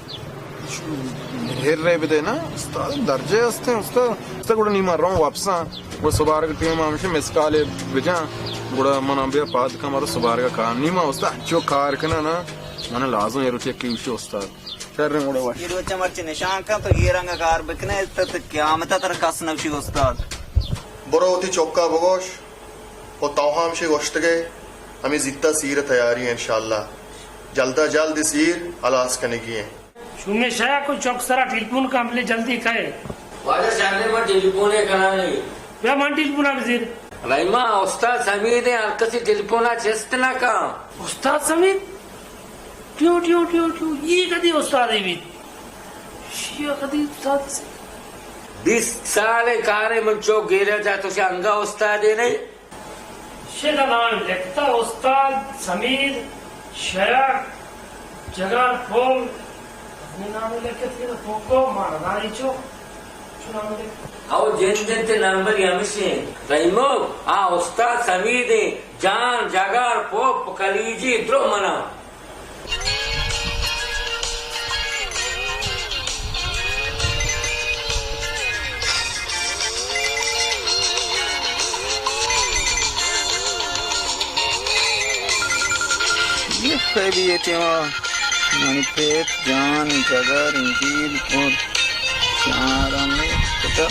ہر رے بدے نا، استاد درجہ استیں، استاد، استاد گڑا نی من رواں واپساں، گڑا سبارگ ٹیم ہمشہ مسکالے بجاں، گڑا من بیا پاد کن، مارا سبارگ کار نی، من استاد انچو کار کناں نا، من لازم یہ روچ یکی گوشی استاد۔ شریں گڑا وش۔ یہ روچ مرچی نشان کن تو یہ رنگ کار بکنے تو، تو قیامت تر کس نوشی استاد۔ برو وتی چکا بگوش، و تو ہم شی گوشتگے، ہمیں زیتا سیر تیاری ہیں انشاءاللہ۔ جلدا جلد سیر ہلاس کنگی ہیں۔ شومیں شاہ کو چوک سرا ٹیلیفون کا عملے جلدی کئے۔ واجہ شاہ نے من ٹیلیفون کنانے۔ بیا من ٹیلیفون بزیر۔ رحیمہ، استاد سمید ہیں، ہر کسی ٹیلیفون چست نہ کن۔ استاد سمید؟ ٹیو، ٹیو، ٹیو، ٹیو، یہ کدی استاد ہی بیت؟ شیا کدی استاد سے؟ بیست سال کارے من چوک گیرا جا، تو سے انگا استاد ہی نہیں؟ شیخ نام لکھتا استاد سمید شیخ جگان پھول۔ اپنے نام لکھت کے تو کو مانا نانی چو۔ او جند انت، نمبر ہمشیں۔ رحیمو، آ استاد سمید انت، جان، جگر، پپ، کلیجی، درو منا۔ یہ خیلی یہ ٹیما منی پت، جان، جگر، انجیل، پل، چارم، پتا۔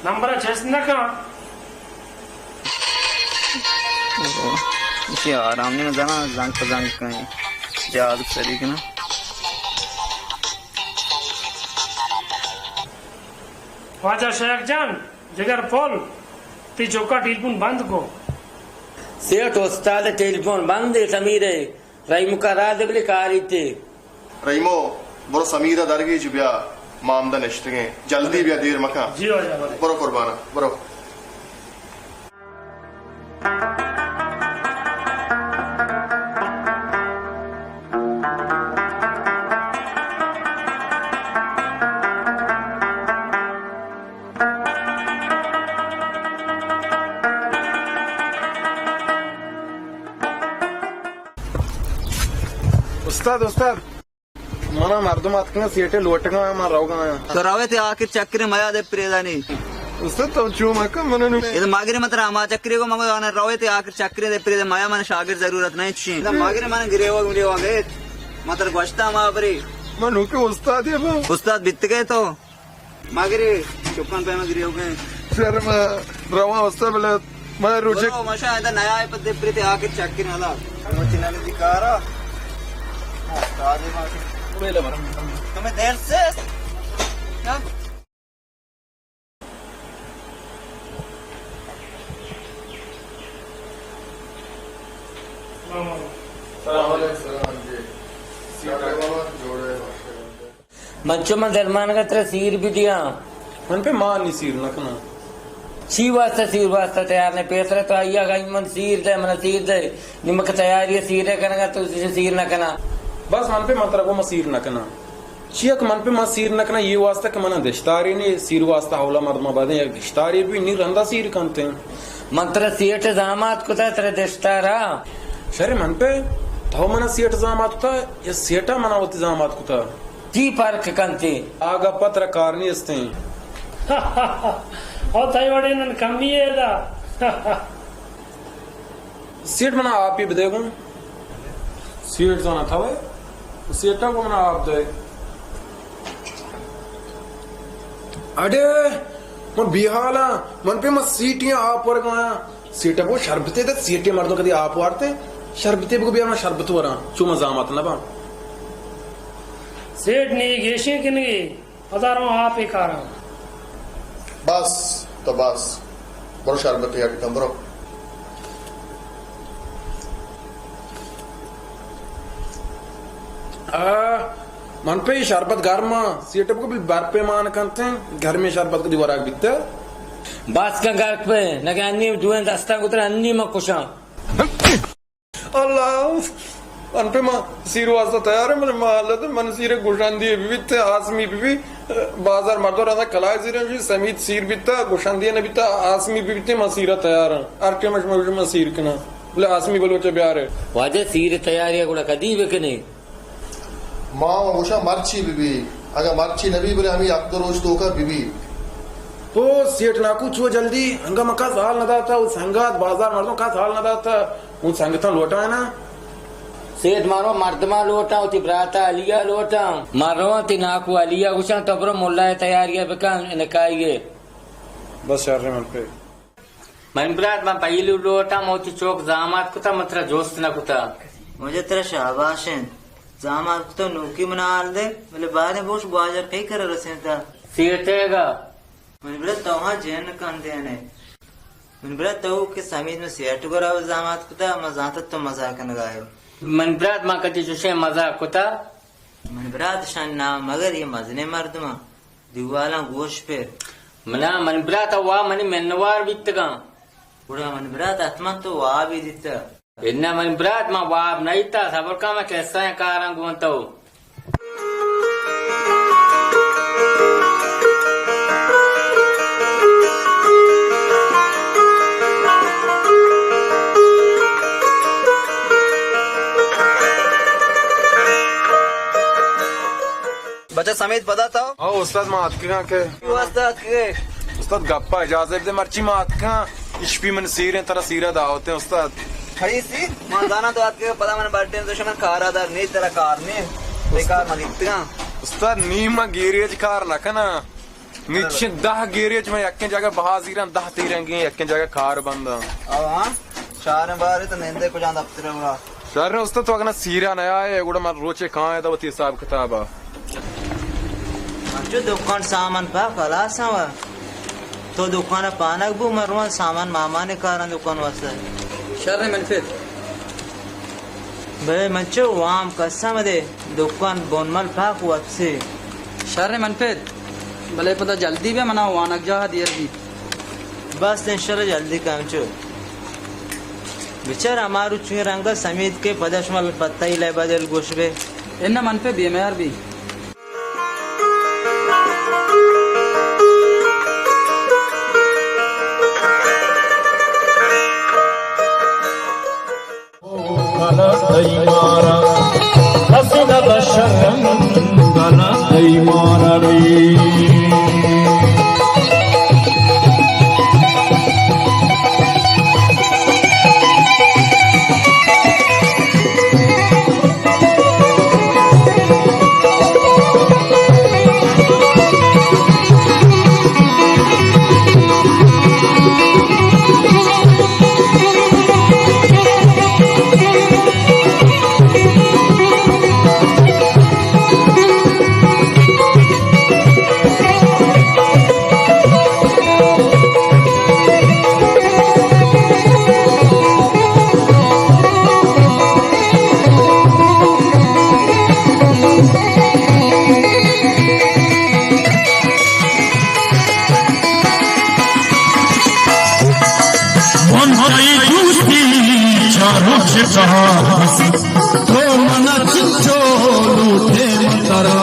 نمبر چست نہ کن۔ ایشی آرام نہیں زنا، زنگ پہ زنگ کہیں۔ جاد سری کنا۔ واجہ شیخ جان، جگر پول، تی چوکا ٹیلیفون بند کو۔ سیٹھ استاد ٹیلیفون بند ہے، سمیر ہے، رحیمو کا راہ دے بلے کاری تے۔ رحیمو، برو سمیر ء درگیج بیا، ما ہمدا نشتگیں، جلدی بیا، دیر مکن۔ جی واجہ، بلے۔ برو قربان، برو۔ استاد، استاد، منا مردم اتکن، سیٹے لوٹگا، من روگا۔ تو روے تے آخر چکرے میا دے پریدانی۔ استاد، تو چو مکن، من نو۔ اے تو ماگرے متر ہما چکرے کو، مگو آنا روے تے آخر چکرے دے پریدے میا، من شاگرد ضرورت نہیں چین۔ اے تو ماگرے من گریوگ مریوگ ہے، متر گوشتا ما بری۔ من نوکے استاد ہے با۔ استاد بیت گئے تو۔ ماگرے چکان پہ مگرے ہو گئے۔ شر ما رواں استاد بلے، ما روچے۔ برو، ماشا، ادا نیا ہے، پہ دے پریتے آ کے چیک کرنا لا۔ مچی نہ دی کارا۔ استاد ہے ما۔ تمہیں دیر سے۔ ہاں؟ السلام علیکم۔ سلام علیکم۔ سلام جی۔ سیٹ ہے بابا، جوڑے، ماشاءاللہ۔ من چو من درمانگا ترا سیر بدیاں۔ من پہ مان نی سیر نہ کناں۔ چی واسطہ سیر واسطہ تیار نہ؟ پیسرا تو آئی آگا من سیر دے، من سیر دے۔ نی مکہ تیاری سیر کنگا تو سیر نہ کناں۔ بس من پہ من ترا گو من سیر نہ کناں۔ چیا کہ من پہ من سیر نہ کناں، یہ واسطہ کہ من دشتاری نی سیر واسطہ اولا مردم آبادیں یک دشتاری بھی نی رندا سیر کنتے۔ من ترا سیٹ زامات کتا ترا دشتارا۔ شر من پہ تو منا سیٹ زامات کتا یا سیٹا منا وتی زامات کتا؟ چی فرق کنت؟ آ گپ ء ترا کار نیست انت۔ او تئی وڑیں نن کمی ء دا۔ سیٹ منا آپی بدے گوں۔ سیٹ زانا تھا وے۔ سیٹا کو منا آپ دے۔ اڑے، من بیحالاں، من پہ من سیٹیاں آپ ورگاں۔ سیٹا کو شربتے دے، سیٹے مردم کدی آپ وارتے، شربتے بگو بیا من شربت وراں، چو من زامات نہ باں۔ سیٹ نی گیشیں کنگی، پدا رو آپ کاراں۔ بس تو بس، برو شربت یک کن برو۔ آ، من پہ اے شربت گرم آں، سیٹے بگو بل برپے مان کنت انت، گرمیں شربت کدی وراک بیتہ۔ بس کن گرک پہ، نگہ انی دوئیں دستاں گتر انی من کشاں۔ اللہ، من پہ ما سیر واسطہ تیار ہیں، من محلت، من سیر گشندی بی بیت، آسمی بی بی، بازار مردو رہتا کلائے زیریں جی، سمید سیر بیتا، گشندی نہ بیتا، آسمی بی بیت، من سیر تیار ہیں۔ ہر ٹائم شما گوشے من سیر کناں۔ بلے آسمی بلوچ بیارے۔ واجہ سیر تیاری گڑا کدی بکنے؟ ما گوشاں مرچی بہ بی، اگاں مرچی نہ بی بلے ہمے ہفت دو روچ توکا بہ بی۔ تو سیٹ ناکو چو جلدی، انگا من کس حال نہ داتا، او سنگت بازار مردم کس حال نہ داتا، اون سنگتاں لوٹائیناں۔ سیٹ مارو مردماں لوٹاں، وتی براتا علیا لوٹاں۔ مارو تئی ناکو علیا گوشاں تو برو ملا تیاری بکن، نکاحی۔ بس شر من پہ۔ من برات، من پہلو لوٹاں، من وتی چوک زامات کتا، من ترا جست نہ کتا۔ مجھے ترا شاباش انت۔ زامات کتا نوکی من حال دے، بلے باریں بوش گواجر کئی کرا رسینتا۔ سیٹے گا۔ من برات تو ہاں جن کندے نے۔ من برات تو کہ سمید من سیٹ گورا زامات کتا، من زانتا تو مزاق کنگا ہے۔ من برات، من کتی چوشیں مزاق کتا۔ من برات شان نام مگر یہ مزنیں مردماں دیوالاں گوش پر۔ منا من برات وا منی منوار بیتگاں۔ گڑا من برات حتماً تو وابی دیتا۔ اناں من برات، ما واب نہ دیتا، صبر کن، من کسہ ء کاراں گون تو۔ بچہ سمیت پدا تو؟ او استاد، ما اتکگاں کہ۔ کیوں استاد کہ؟ استاد گپا اجازت دے، مرچی ما اتکاں، اشپی من سیریں، ترا سیرا دعوتیں استاد۔ کئی سی؟ ما زاناں تو اتکے پدا من برڈے تو شمن کارا دار نی، ترا کار نی۔ بیکار ما دیتگاں۔ استاد، نی ما گیریج کار نہ کناں۔ نی چشیں دہ گیریج من یکیں جاگہ بہا زیراں، دہ تیرنگیں یکیں جاگہ کار بنداں۔ او ہاں؟ شہریں بارے تو نندے کجام دفتر ء برا؟ شہریں استاد، تو اگنا سیرا نہ آئے، گڑا من روچے کائیں تو وتی حساب کتاب ء۔ انچو دکان سامان پاک خلاص ہوا۔ تو دکان ء پانگ بو، من رواں سامان مامان ء کاراں دکان واسطہ۔ شر من پت۔ بلے من چو وام قسم دے، دکان بنمل پاک وپسی۔ شر من پت۔ بلے پدا جلدی بے، منا وانگ جاہ دیر بی۔ بس انشاءاللہ جلدی کم چو۔ بچار ہمارو چوئیں رنگ سمیت کے پدا شما پتہ ہی لے بدل گوش بے۔ اناں من پہ بے میار بی۔ کنا تئی مارا، کس نہ دشرم کنا تئی مارا رے۔ من تئی دوستی چاروں چہ تہا، تو منا چنچو لوٹے من ترا۔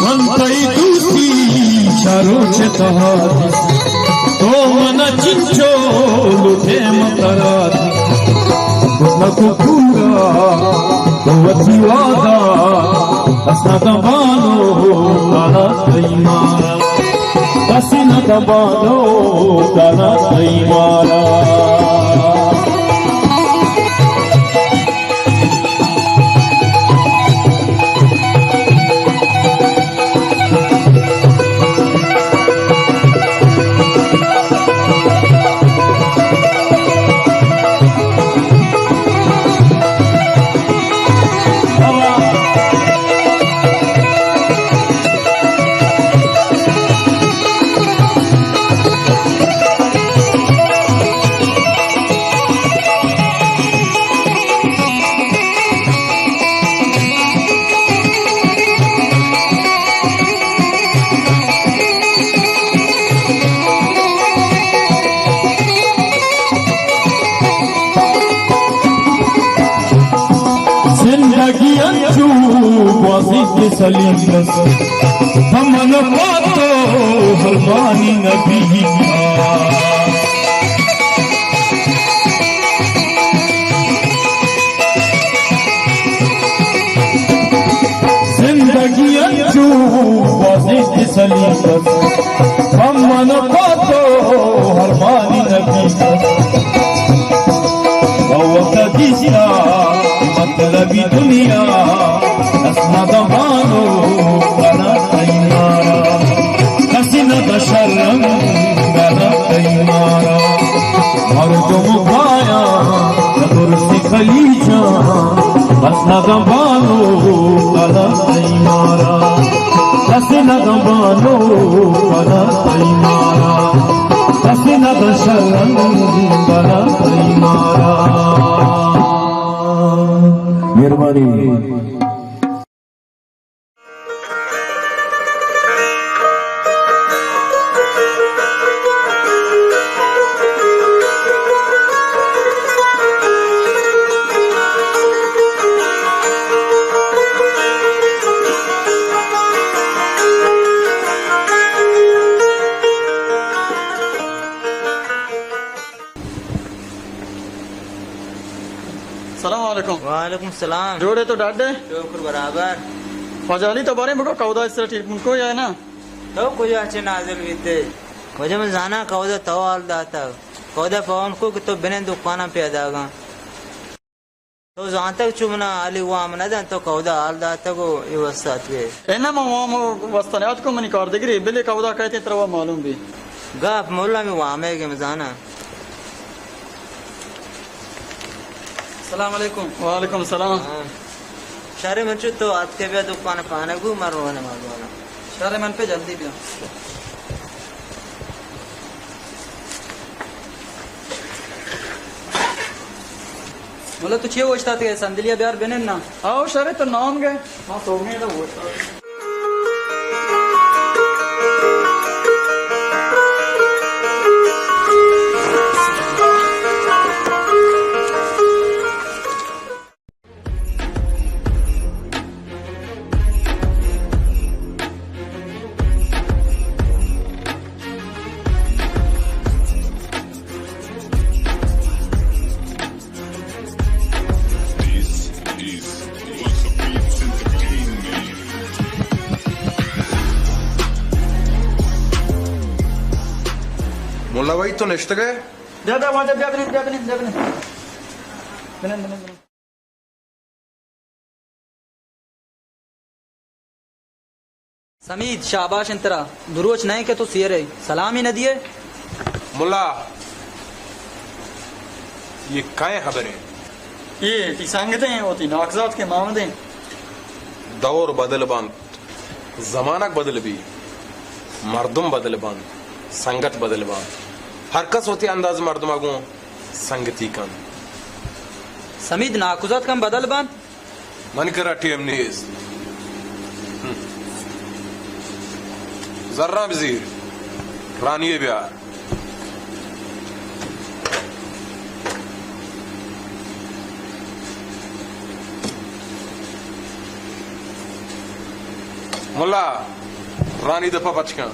من تئی دوستی چاروں چہ تہا، تو منا چنچو لوٹے من ترا۔ نکو پورا تو وتی وعدہ، اسنا دبانو کنا تئی مارا۔ کسی نہ دبانو کنا تئی مارا۔ زندگی انچو گوازی کہ سلیم بس، ہم من پاتو ہرمانی نبی۔ زندگی انچو گوازی کہ سلیم بس، ہم من پاتو ہرمانی نبی۔ او وقت دیستا مطلبی دنیا، اسنا دبانو کنا تئی مارا۔ کسی نہ دشرم کنا تئی مارا۔ مردم کایا درست خلیجاں، اسنا دبانو کنا تئی مارا۔ کسی نہ دبانو کنا تئی مارا۔ کس نہ بشرم بنا پئی مارا۔ مہربانی۔ سلام علیکم۔ وعلیکم سلام۔ جوڑ ئے تو ڈاڈ ئے؟ شکر برابر۔ واجہ علی، تو باریں بگو، کئودا است ٹیلیفون کو یا نا؟ تو کجا چہ نازل بیتے؟ واجہ من زاناں کئودا تو حال داتگ۔ کئودا فون کو کہ تو بنند دکاناں پیداگاں۔ تو زانتگ چو منا علی وام نہ دنت، تو کئودا حال داتگ و اے واسطہ اتکے۔ اے نہ، من وام واسطہ نیاتکوں، منی کاردگرے، بلے کئودا کئیت ترا وا معلوم بی۔ گپ ملا، ہمے وامے کہ مزانا۔ السلام علیکم۔ وعلیکم السلام۔ ہاں۔ شر من چو تو اتکے، بیا دکان پانے گو، من رونے مال والا۔ شر من پہ جلدی بیا۔ ملا تو چے اوشتاتگے؟ صندلیا بیار بنند نا۔ آؤ شر، تو نام گئے۔ ہاں، تو گئے تو اوشتات۔ ملا بھائی، تو نشتگ ئے؟ بیا، بیا، واجہ، بیا، بنند، بیا، بنند، بیا، بنند۔ بنند، بنند، بنند۔ سمید، شاباش انت ترا۔ دو روچ نہ انت کہ تو سیر ئے، سلامی نہ دیئے۔ ملا، یہ کئے خبر ہے؟ یہ تی سنگت ہیں، وہ تی ناکزات کے مامد ہیں۔ دور بدل بنت، زمانگ بدل بی، مردم بدل بنت، سنگت بدل بنت۔ ہر کس وتی انداز مردم گوں سنگتی کنت۔ سمید، ناکزات کم بدل بنت۔ من کرا ٹیم نیست۔ ہم۔ زراں بزیر، رانی ء بیار۔ ملا، رانی دپا پچ کن۔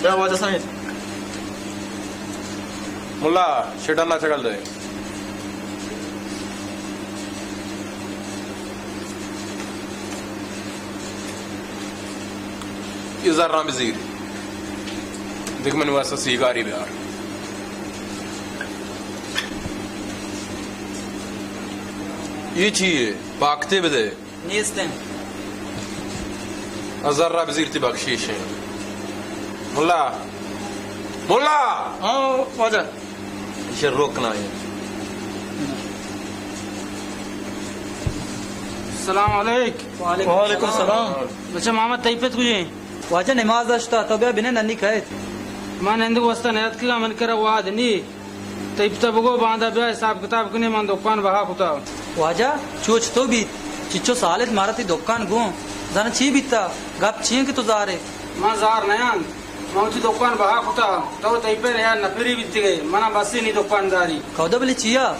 بیا واجہ سمید۔ ملا، شیٹان نا چگل دے۔ یہ زراں بزیر۔ دیکھ منی واسطہ سیگاری بیار۔ یہ چی ہے؟ پاکتے بدے۔ نیست انت۔ ہزار را بزیر تی بخشیش انت۔ ملا! ملا! ہاں، واجہ۔ ایشی روک نہ انت۔ السلام علیک۔ وعلیکم السلام۔ بچہ محمد، تئی پت کجے؟ واجہ نماز اشتا، تو بیا بنے ننی کئیت۔ من نندگ واسطہ نیاتکگاں، من کرا واد نی۔ تئی پتا بگو، باندا بیا حساب کتاب کنیں، من دکان بہا کتا۔ واجہ، چو چتو بیت؟ چچو سالت مارا تئی دکان گوں۔ زانا چی بیتا؟ گپ چی انت کہ تو زارے؟ من زار نیاں۔ من وتی دکان بہا کتا۔ تو تئی پت یا نفری بیتگے۔ منا بس نی دکانداری۔ کئودا بلے چیا؟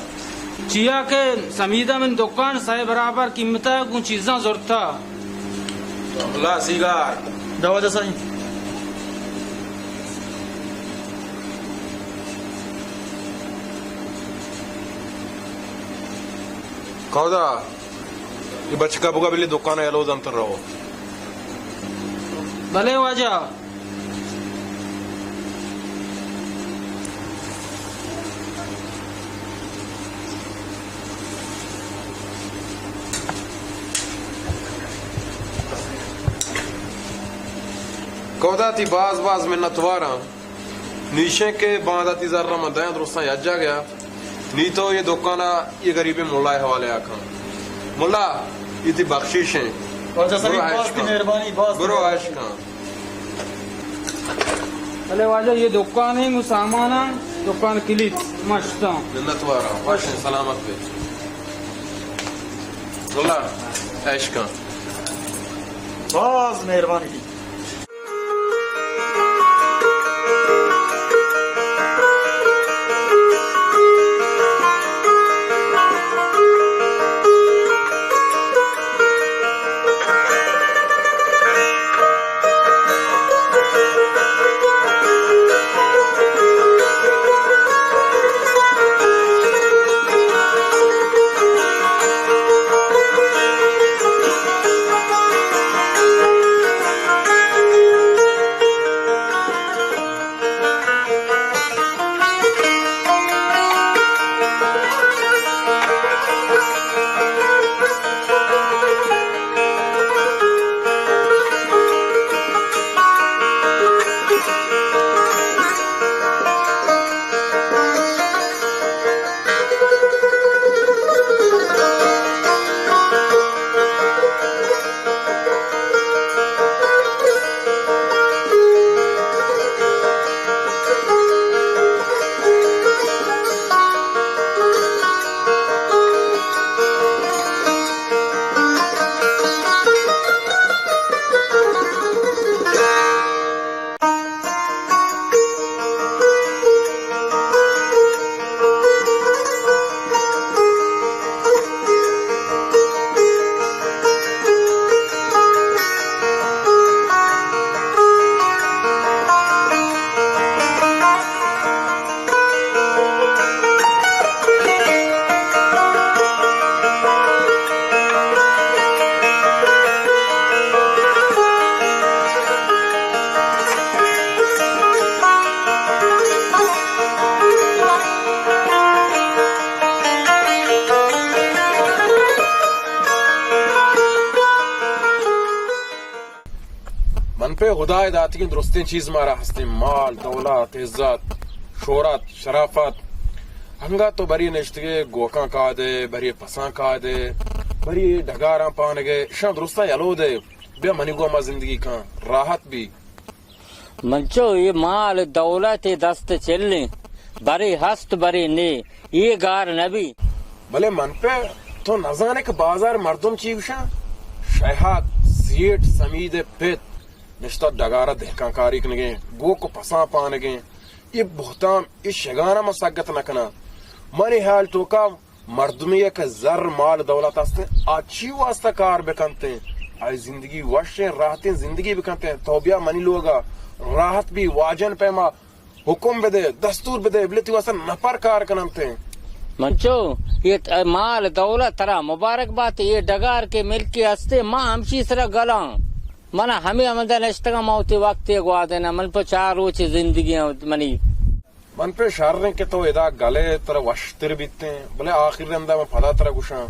چیا کہ سمیدا من دکان سئے برابر قیمتا گوں چیزاں زرتا۔ اللہ سیگار۔ دوا جسائی۔ کئودا، یہ بچکا بگا بلے دکان یلو زنتر رہو۔ بلے واجہ۔ کئودا، تی باز باز منتواراں۔ نی ایشیں کہ باندا تی زر من دیاں درستاں یک جاگہ۔ نی تو یہ دکانا یہ غریبیں ملا حوالے آ کن۔ ملا، یہ تی بخشیش ہیں۔ واجہ صاحب، برو باز عیش تی کن۔ مہربانی، باز برو مہربانی۔ عیش کن۔ بلے واجہ، یہ دکان ہے، وہ سامان ہے، دکان کلیت مشتاں۔ منت وارا، وش سلامت بے۔ اللہ عیش کن۔ باز مہربانی۔ من پہ ہدائے داتگیں درستیں چیز مارا ہستیں، مال، دولت، عزت، شہرت، شرافت۔ انگا تو بری نشتگے گوکاں کادے، بری پساں کادے، بری ڈگاراں پانگے، شاں درستاں یلو دے، بیا منی گو ما زندگی کن، راحت بی۔ منچو، اے مال دولت اے دست چلیں، برے ہست برے نے، اے گار نبی۔ بلے من پہ تو نزانے کہ بازار مردم چی گوشاں؟ شیہات، سیٹ سمید پت نشتہ ڈگارا دہکان کاری کنگیں، گوک و پساں پانگیں۔ اے بہتام، اے شگانا من سگت نکناں۔ منی حیال توکا مردمے کہ زر مال دولت استیں، آ چی واسطہ کار بکنتیں؟ آئی زندگی وشیں راحتیں زندگی بکنتیں۔ تو بیا منی لوگا راحت بی، واجن پیما حکم بدے، دستور بدے، بلے تی واسطہ نفر کار کننتیں۔ منچو، یہ ت-، مال دولت ترا مبارک بات، یہ ڈگار کے ملکی ہستے، ما ہمشی سرا گلاں۔ منا ہمے ہمدا نشتگاں، ما وتی وقتے گوادیناں، من پہ چار روچ زندگی منی۔ من پہ شریں کہ تو ادا گلے، ترا وشتر بیتیں، بلے آخر رندا من پدا ترا گوشاں،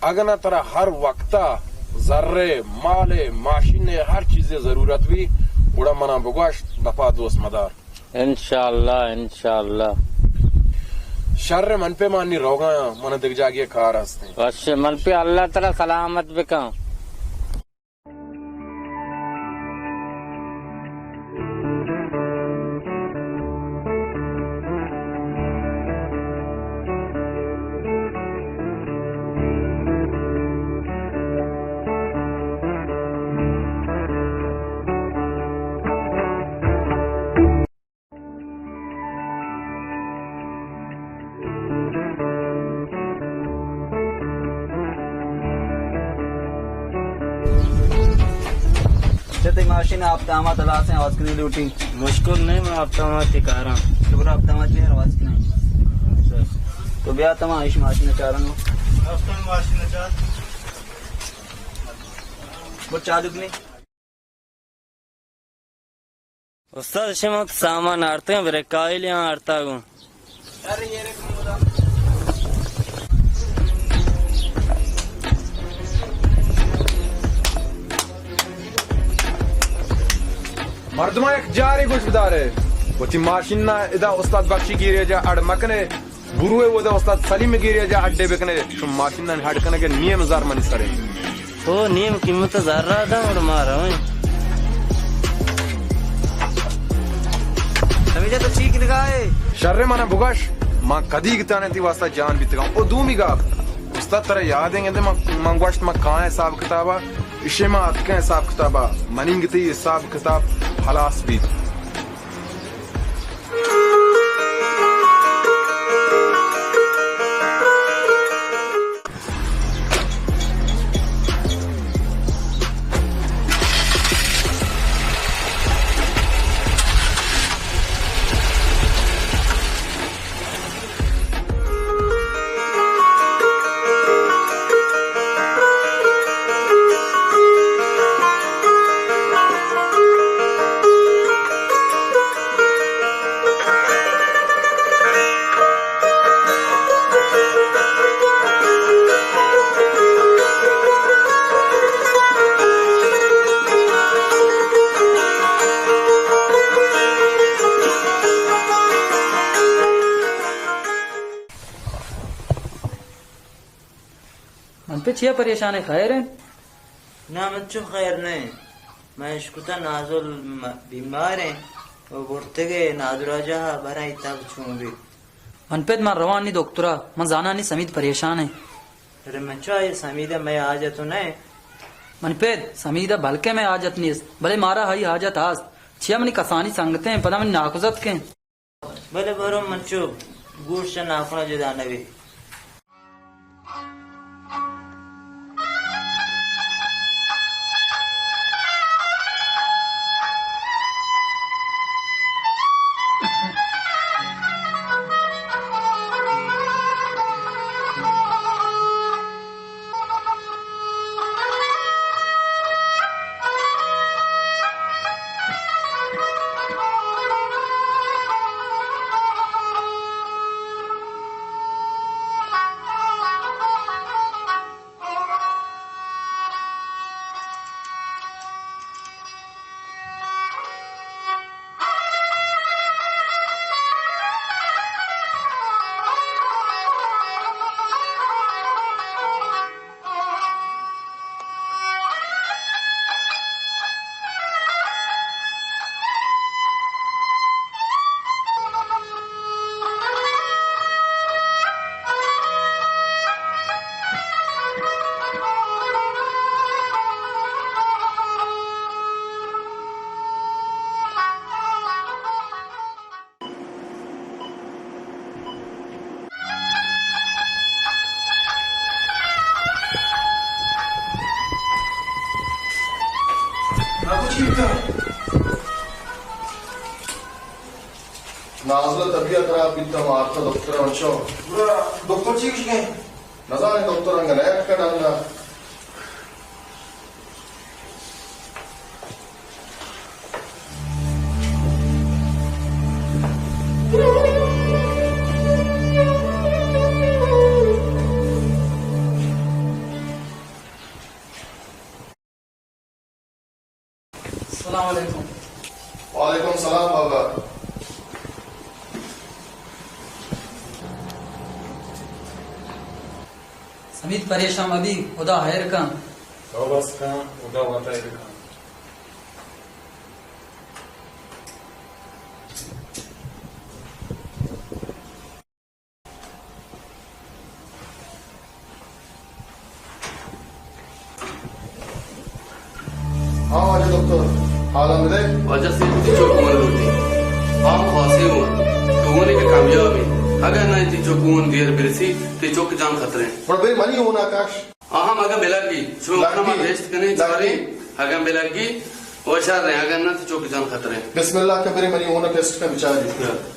اگہ نہ ترا ہر وقتا زرے، مالے، ماشینے، ہر چیزے ضرورت بی، گڑا منا بگوش، دپا دوست مدار۔ انشاءاللہ، انشاءاللہ۔ شر، من پہ مانی روگاں، من دگہ جاگے کار ہستیں۔ وش، من پہ اللہ ترا سلامت بکن۔ اچھا، تئی ماشین آپ دامات ہلاس ہیں، آواز کنی لوٹی۔ مشکل نہیں، میں آپ دامات تی کاراں۔ شکر آپ دامات بھی آواز کنی۔ تو بیا تما ایش ماشین چارنگو۔ آپ ماشین چار۔ وہ چالو کنی۔ استاد، شما سامان آرتگاں، بریک آئیل یاں آرتگاں۔ مردماں یک جارے گوش بدارے، وتی ماشین نا ادا استاد بخشی گیریجا اڈ مکنے۔ بروئے ودا استاد سلیم گیری جا اڈے بکنے، شما ماشینانی ہڈ کنگے نیم زر منی سرے۔ او نیم قیمت زر را داں اور ما رویں۔ اجا تو چی کنگا ئے؟ شریں، منا بگش، من کدی گتانے تی واسطہ جان بیتگاں۔ او دومی گپ، استاد ترا یاد انت گندے من، من گوشت من کائیں حساب کتابا، اشے من اتکیں حساب کتابا، منی گتی حساب کتاب ہلاس بیت۔ من پہ چیا پریشان ئے؟ خیر انت؟ نہ، من چو خیر نہ۔ من اشکتا نازل م-، بیمار انت و برتگے نادراجہ برای تب چون بی۔ من پت من روان نی دکترا، من زانانی سمید پریشان انت۔ ارے من چو آئی سمید مئے حاجت نہ۔ من پت سمید بلکہ مئے حاجت نیست، بلے مارا ہئی حاجت ہست۔ چیا منی کسانی سنگتیں، پدا منی ناکوزتکیں۔ بلے برو من چو گوش چہ ناکونا جدا نہ بی۔ نازل ءِ طبیعت خراب بیت، ما آرتا دکتر ءَ انچو۔ گڑا دکتر چی گوشگ ءَ؟ نزانیں دکتر انگا نیاتکگ ڈن ءَ۔ السلام علیکم۔ وعلیکم السلام بابا۔ سمید پریشان مبی، خدا خیر کن۔ تو بس کن، خدا وت خیر کن۔ ہاں واجہ دکتر، حالاں بدئے۔ واجہ سید، تئی چک ہون لوٹی۔ ہاں، خاصیں ہون۔ تو ہونے کہ کامیاب ئے۔ اگاں نہ تئی چک ہون دیر برسی، تئی چک جان خطریں۔ گڑا بری منی ہونا کش۔ آ ہم اگاں بلگی، شما لگی۔ وقت ما ویسٹ کنیں، لگی۔ چاریں۔ اگاں بلگی، و شریں، اگاں نہ تئی چک جان خطریں۔ بسم اللہ کن، بری منی ہونا ٹیسٹ کن بچاری۔ یا۔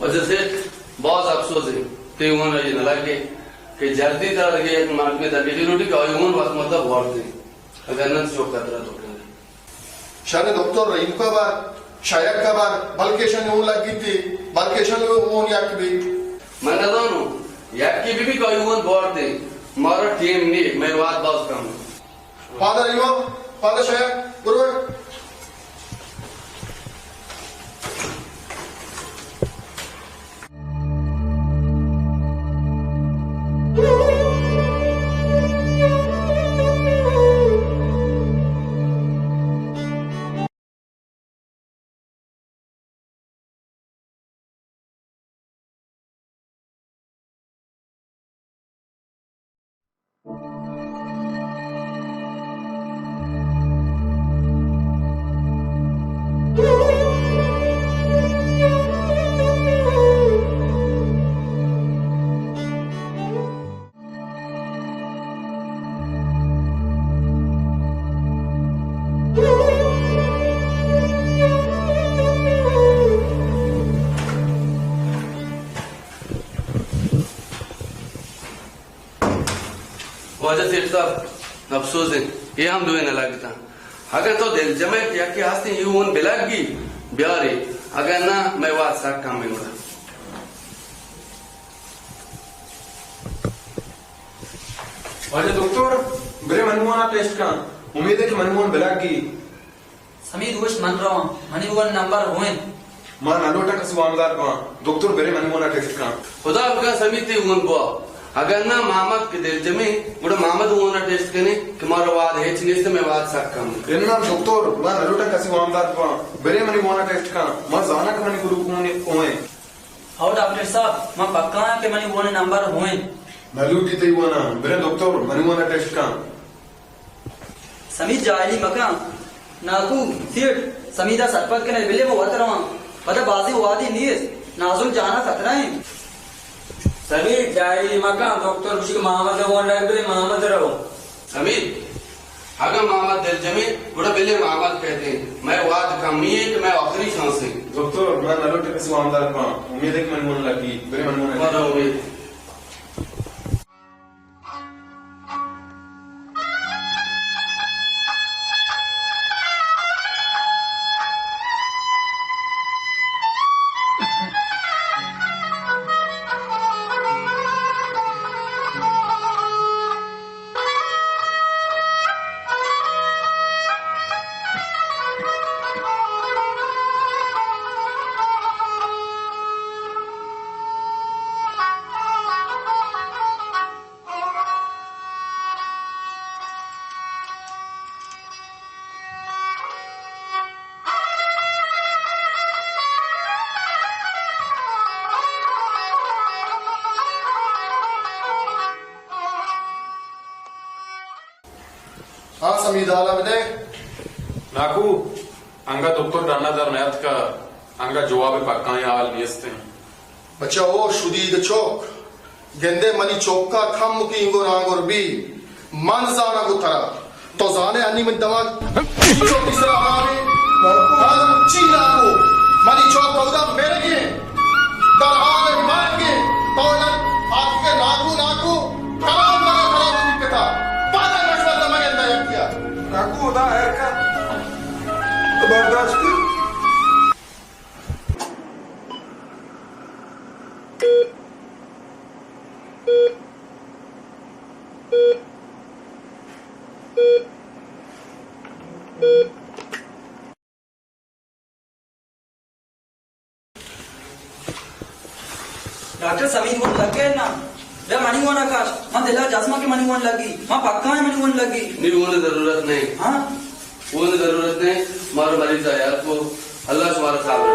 واجہ سیٹھ، باز افسوس ایں، تئی ہون ءَ اے نہ لگے کہ جلدی ترا دگہ یک مردمے دپیجی لوٹی کہ آئی ہون وت مدت بوارتیں۔ اگاں نہ تئی چک خطرہ تو کنے۔ شریں دکتر، رحیم کا بر، شاید کا بر، بلکہ شن ہون لگیتی، بلکہ شن ہون یک بی۔ من نزانوں، یکے بی بی کہ آئی ہون بوارتیں، مارا ٹیم نی، مئے وہد باز کم۔ فادر ایوب، فادر شاید، برو۔ واجہ سیٹھ صاحب، افسوز انت، اے ہم دوئیں نہ لگتاں۔ اگاں تو دلجم ئے کہ یکے ہستیں اے ہون بلگی، بیارے، اگاں نہ، مئے واد سک کم انت گڑا۔ واجہ دکتر، برے منی ہون ءَ ٹیسٹ کن، امید ہے کہ منی ہون بلگی۔ سمید گوشت، من رواں، منی ہون نمبر ہون انت۔ ما نہ لوٹاں کسی وامدار باں۔ دکتر، برے منی ہون ءَ ٹیسٹ کن۔ خدا بکن سمید تئی ہون بوا۔ اگاں نہ محمد کہ دلجمیں، گڑا محمد ہون ءَ ٹیسٹ کنیں کہ مارا واد ہچ نیست، مئے واد سک کم انت۔ اناں دکتر، ما نہ لوٹاں کسی وامدار باں۔ برے منی ہون ءَ ٹیسٹ کن۔ ما زاناں کہ منی گروپ ہون، ہون انت۔ ہو ڈاکٹر صاحب، ما پکا آں کہ منی ہون نمبر ہون انت۔ نہ لوٹی تئی ہون ءَ۔ برے دکتر، منی ہون ءَ ٹیسٹ کن۔ سمید جاہلی مکن۔ ناکو، سیٹھ، سمید ءَ سرپد کن ئے، بلے ما وت رواں۔ پدا بازیں وہدے نیست، نازل جان ءَ خطرہ انت۔ سمید جاہلی مکن، دکتر گوشی کہ محمد ءِ ہون لگ، بلے محمد رو۔ سمید، اگاں محمد دلجمیں، گڑا بلے محمد کئیت انت۔ مئے واد کمی انت، مئے آخری شانس انت۔ دکتر، من نہ لوٹاں کسی وامدار باں۔ امید ہے کہ منی ہون لگی، برے منی ہون لگی۔ ما رو امید۔ ہاں سمید، حالا بدے۔ ناکو، انگا دکتر ڈنا در نیاتکا، انگا جواب پکائیں حال نیستیں۔ بچہ او شدید چوک، گندے منی چوکا کم کینگ و رانگ و بی۔ من زاناں گو ترا، تو زانے انی من دماغ چوکی سرا ہمارے۔ ہاں، چی ناکو؟ منی چوک اودا مرگے، در حال مرگے۔ تو نن آتکے ناکو ناکو، کلام منا خراب بی پتا۔ پادا نشوا زمانے نہ یکیا۔ ناکو، خدا خیر کن۔ تو برداشت کن۔ ڈاکٹر سمیر، ہون لگے نا؟ بیا منی ہون کاش۔ من دلا جزم کہ منی ہون لگی۔ من پکا ہے منی ہون لگی۔ نی ہون ضرورت نہیں۔ ہاں؟ ہون ضرورت نہیں۔ مارو مریض آیا کو۔ اللہ شمارا صابر۔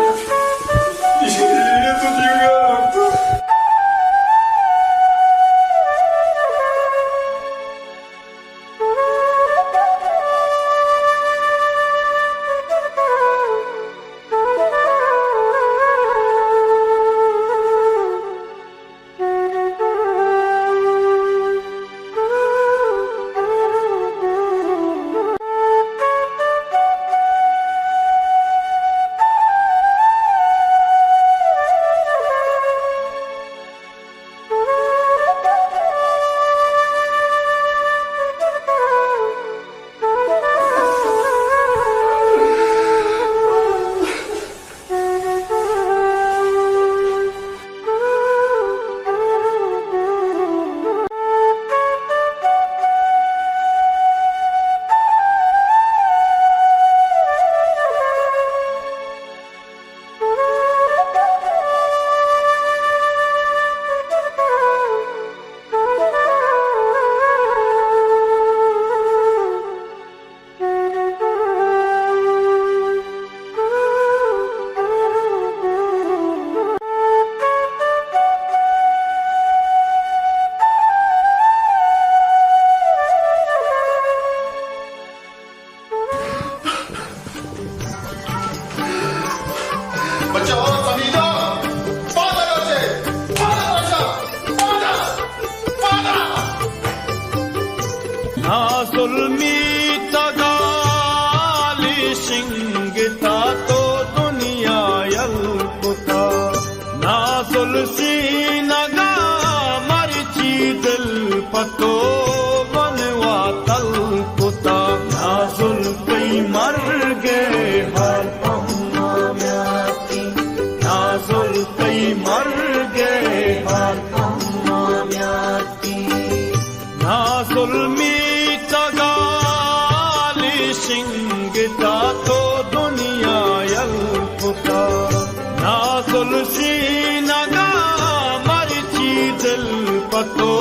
میتگالی شنگتا تو دنیا یل کتا، نازل سینگا مرچی دل پتو من واتل کتا، نازل کئی مرگے حال پما میاتی، نازل کئی مرگے حال پما میاتی۔ نازل میتگالی شنگتا تو دنیا یل کتا، نازل سینگا مرچی دل پتو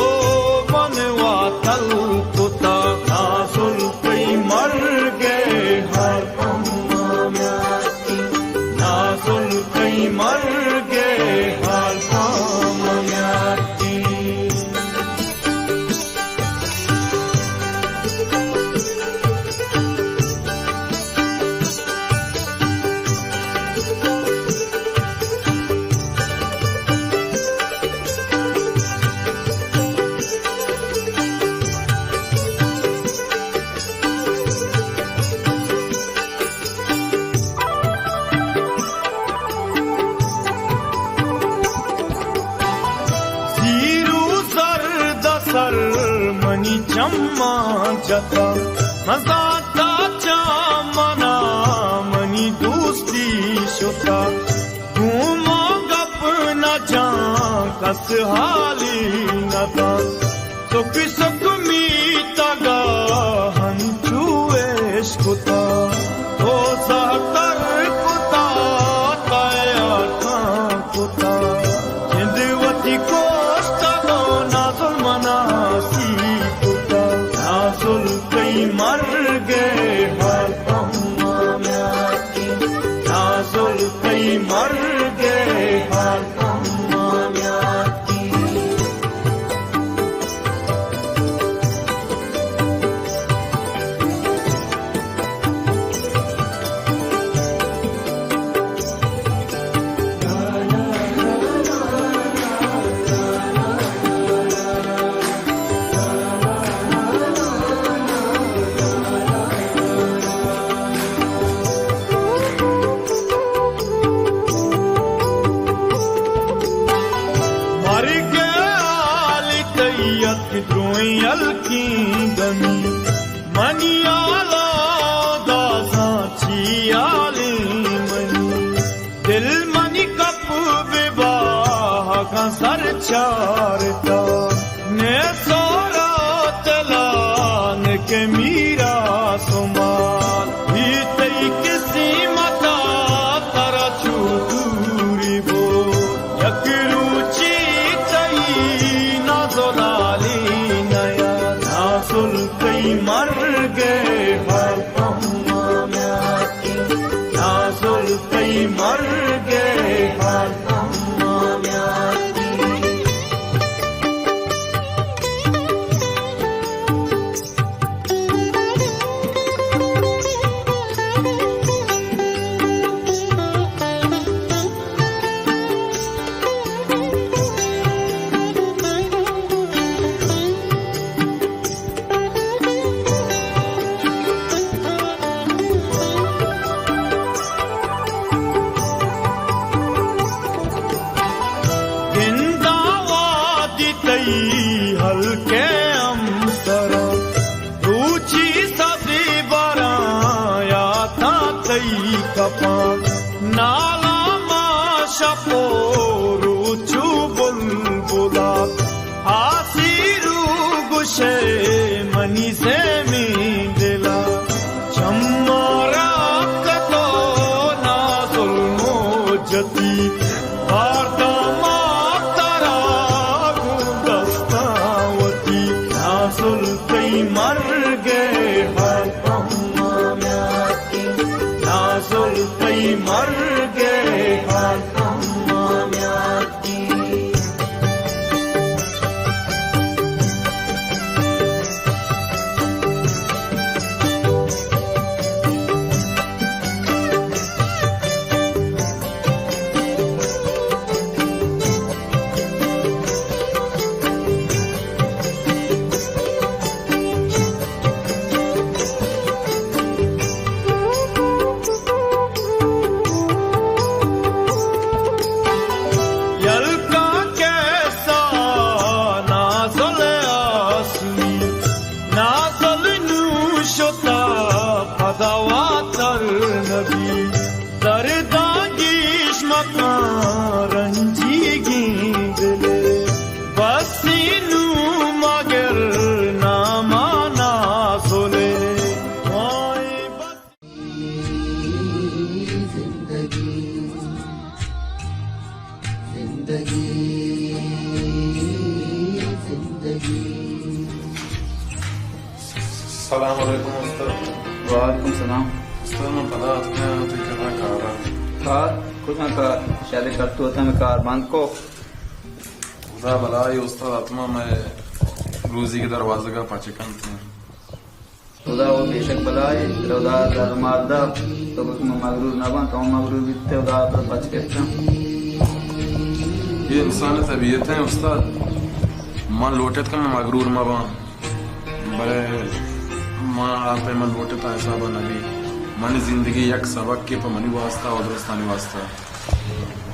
من واتل کتا، نازل کئی مرگے حال پما میاتی، نازل کئی مرگے حال پما میاتی۔ سیر و زرد سر منی چماں جتا، مزاتا چا منا منی دوستی شتا، گوما گپ نہ جان کس حالی نہ دان۔ سک سک میتگا ہنچو اشکتا، دوزہ تر کتا، تیا ٹھان کتا۔ جند وتی کوشتا دو نازل منا سی کتا، نازل کئی مرگے حال پما میاتی، نازل کئی مرگے حال پما میاتی۔ مرگ حالی تئی اتک درائیں ہلکیں دمی، منی حالا دازاں چی حالیں منی۔ دل منی کپ بہ باہگاں سر چارتا، نے سورا تلا نے کہ میرا سمال۔ ہی تئی قسمتا ترا چو دوری بو، یک روچی تئی نازل حالی نیا، نازل تئی مرگے حال پما میاتی، نازل تئی مرگے حال پما میاتی۔ گنداں وہدی تئی ہلکیں ہمسراں، روچی سبزی براں یاتاں تئی کپاں۔ نالاں ما شپ و روچ و بلبلا، آسیر و گشئے منی زیمیں دلا۔ چمارا کتو نازل موجتی، بارداں ما ترا گوں دستاں وتی۔ نازل تئی مرگے حال پما میاتی، نازل تئی مرگے حال پما میاتی۔ السلام علیکم استاد۔ وعلیکم السلام۔ استاد، من پدا اتکاں تئی کرا کارا۔ کار؟ کجا کار؟ شر کر تو اتاں، کار بند کو۔ خدا بلائے استاد، اتما مئے روزی کے دروازگا پچ کنت۔ خدا و بیشک بلائے، خدا در مار دا، تو بس من مغرور نہ باں، تو مغرور بیتے، خدا پر پچ کرتا۔ یہ انسان طبیعت ہے استاد، من لوٹت کہ من مغرور مہ باں۔ بلے من آ پہ من لوٹتا حساب نہ بی۔ منی زندگی یک سبق کے پہ منی واسطہ و درستانی واسطہ۔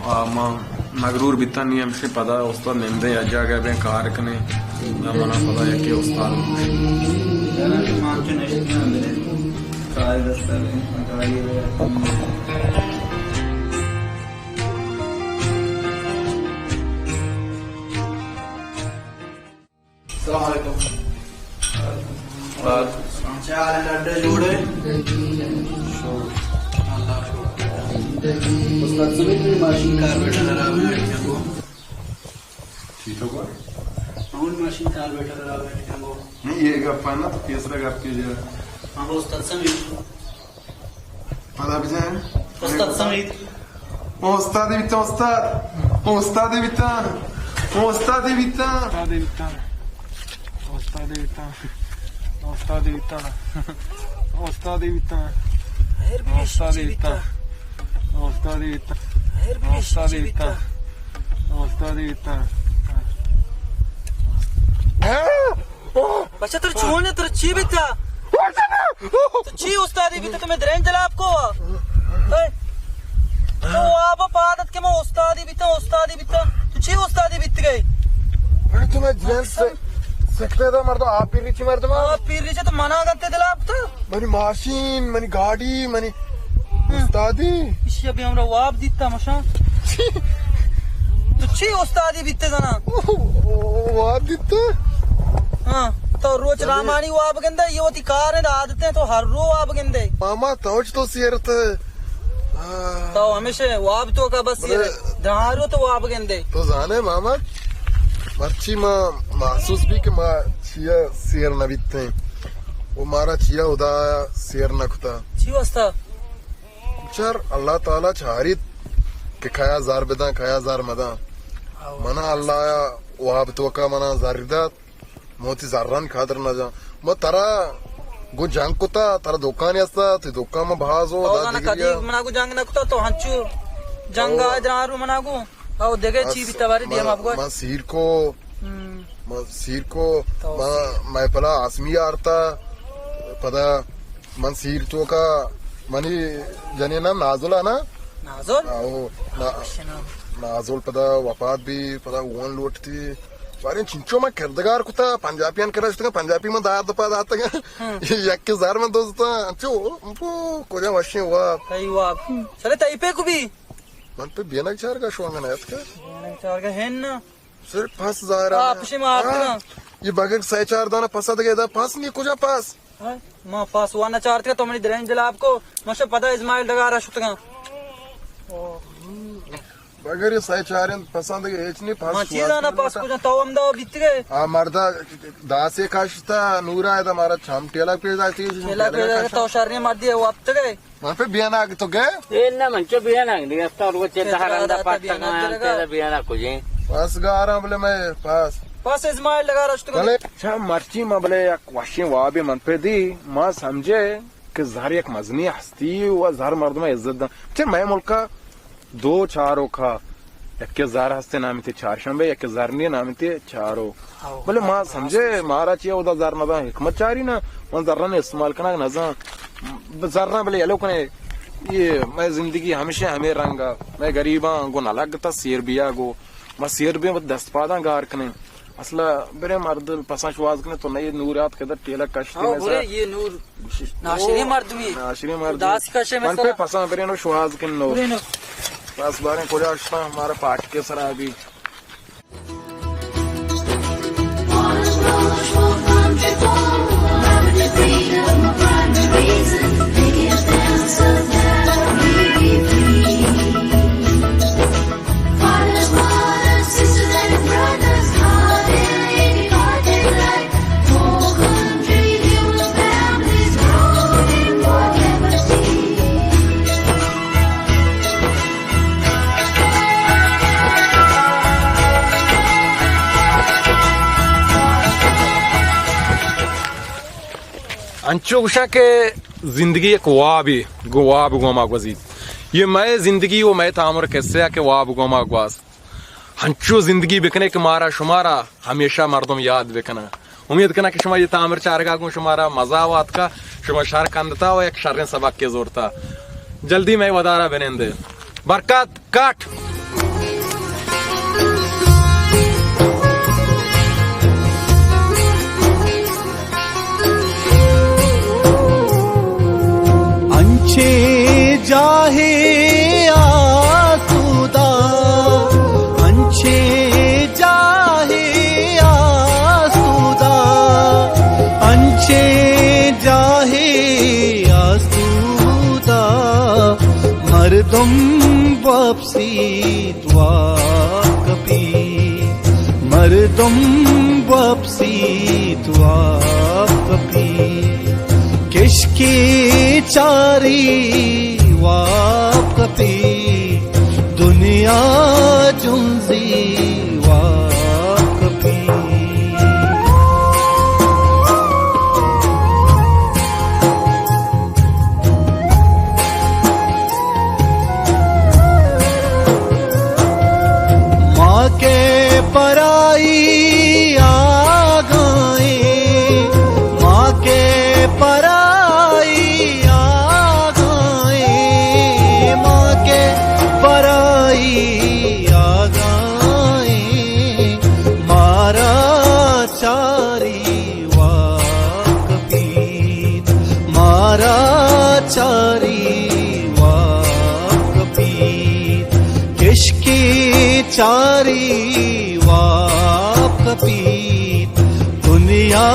آ، من مغرور بیتاں، نی ہمشی پدا استاد نندیں، یا جاگہ بیں کار کنیں، یا منا پدا یکے استاد بگوش۔ یعنی کہ من چو نشتگاں، بلے کار دستا بیں، کاری بیں۔ السلام علیکم۔ وعلیکم السلام۔ چے حال ہے ڈاڈا، جوڑ ئے؟ شکر۔ اللہ شکر۔ استاد سمجھ، ماشین کاربیٹر خراب ہے، ٹھیک ہے کو؟ ٹھیک ہے کو؟ ہاں، ماشین کاربیٹر خراب ہے، ٹھیک ہے کو؟ نہیں، یہ گپ ہے نا، تو تیسرا گپ کیجیے۔ ہاں، استاد سمجھ۔ پدا بجن۔ استاد سمید۔ استادی بیتاں، استاد۔ استادی بیتاں۔ استادی بیتاں۔ استادی بیتاں۔ استادی بیتاں۔ استادی بیتاں۔ استادی بیتاں۔ استادی بیتاں۔ استادی بیتاں۔ استادی بیتاں۔ بچہ، ترا چون ہے؟ ترا چی بیتا؟ تو چی استادی بیتا؟ تو میں درین جلاب کو؟ اے؟ تو آپ پادت کہ میں استادی بیتا، استادی بیتا۔ تو چی استادی بیت گئے؟ تو میں درین سے سکتے دا مردم، آپ پیری چی مردم؟ آپ پیری چی تو منا گتے دلاب تا؟ منی ماشین، منی گاڑی، منی استادی۔ ایشی ابھی ہمرا واب دیتا مشا۔ تو چی استادی بیتے زنا؟ واب دیتے؟ ہاں، تو روچ رامانی واب گندے، یہ وتی کار ہے، عادت ہے، تو ہر رو واب گندے۔ ماما، تو چ تو سیرت۔ تو ہمیشہ واب تو کا بس یہ دارو تو واب گندے۔ تو زانے ماما، مرچی ما محسوس بھی کہ ما چیا سیر نہ بیتے۔ وہ مارا چیا خدا سیر نہ کتا۔ چی واسطہ؟ چر اللہ تعالی چاریت کہ کیا زر بداں، کیا زر مداں۔ منا اللہ واب توکا منا زر دات، موتی زران قدر نہ جان۔ ما ترا گو جنگ کتا، ترا دکانی استا، تی دکان ما بازو، تو دا زانا دگریا۔ کدی منا گو جنگ نہ کتا، تو ہنچو جنگ او۔ آ دران رو منا گو۔ او دگہ چی بس بیتا باری دیم من، آپ گو۔ من سیر کو، ہم۔ من سیر کو، تو من سیر۔ محفلا آسمی آرتا، پدا من سیر توکا منی جنین نام نازل ہے نا؟ نازل؟ آہو، نا-، خوش نام۔ نازل پدا وفات بھی، پدا اون لوٹتی۔ باریں چنچو من کردگار کتا، پنجابیان کرا شتگا، پنجابی من دار دپا داتگا۔ ہم۔ یک زر من دوزتا، چو، پو، کجا وشیں واب۔ تئی واب۔ چلے تئی پہ کو بھی؟ من پہ بینک چارگا شوانگا نیتکا۔ بینک چارگا ہے نا۔ صرف پس ظاہر ہے۔ آ، پشی ما آتکا۔ یہ بغیر سہ چار دانا پسا دگے دا پس نہیں، کجا پس؟ ہاں، ما پس وانا چارتگا تو منی درین جلاب کو، مشا پدا اسماعیل ڈگارا شتگا۔ بغیر یہ سہ چاریں پسند کے ہیچ نہیں، پس ما چیزاں نہ پس کجا تو ہم دا بیتگے۔ آ مردا داسے کاشتا، نورا ہے دا مارا چم ٹیلا پیش داشتی، ٹیلا پیش داشتا۔ تو شریں مردی ہے، وہ اب تگے۔ من پہ بیاناگ تو گئے؟ اے نہ، من چو بیاناگ نہیں، استا روچے دہرندا پٹکان، تیرا بیاناگ کجیں؟ پس گاراں بلے میں پس۔ پس اسماعیل لگا رشت کو۔ بلے چا مرچی ما بلے یک وشیں وابے من پہ دی، ما سمجھے کہ زر یک مزنی ہستی و زر مردم عزت دن۔ چہ میں ملکا دو چاروکا، یکے زر ہستے نامی تے چارشنبے، یکے زر نی نامی تے چارو۔ ہاؤ۔ بلے ما سمجھے مارا چیا اودا زر نہ داں، حکمت چاری نا، من زراں استعمال کنگ نہ زاں۔ زراں بلے یلو کنے، یہ میں زندگی ہمیشہ ہمیں رنگا، میں غریباں گو نہ لگتا سیر بیا گو، ما سیر بیا دست پاداں گار کنے۔ اصلا برے مرد پساں شواز کنے تو نئے نورات کے در ٹیلک کشتے ہاں، میں بولے سا۔ یہ نور ناشریں مردمی۔ ناشریں مردمی۔ داس کشے میں من پہ سرا۔ پساں برے نو شواز کن نو۔ برے نو۔ بس باریں کجا اشتا ہمارا پاٹ کے سرا بھی۔ انچو گوشاں کہ زندگی یک وابے، گوں واب گوں ما گوزیت۔ یہ مئے زندگی و مئے تامر کسے کہ واب گوں ما گواست۔ ہنچو زندگی بکنے کہ مارا شمارا ہمیشہ مردم یاد بکنن۔ امید کناں کہ شما یہ تامر چارگا گوں شمارا مزہ و آتکا، شما شر کندتا و یک شریں سبق کے زورتا۔ جلدی مئے ودارا بنندے۔ برکت کٹ۔ انچیں جاہے آسودہ، انچیں جاہے آسودہ، انچیں جاہے آسودہ، مردم وپسیت واب کپیت، مردم وپسیت واب کپیت، کشکے چاری واب کپیت، دنیا جنزی واب کپیت۔ ما کہ پرائی آگائیں، ما کہ پرائی آگائیں، ما کہ پرائی آگائیں، مارا چاری واب کپیت، مارا چاری واب کپیت، کشکے چاری واب کپیت، دنیا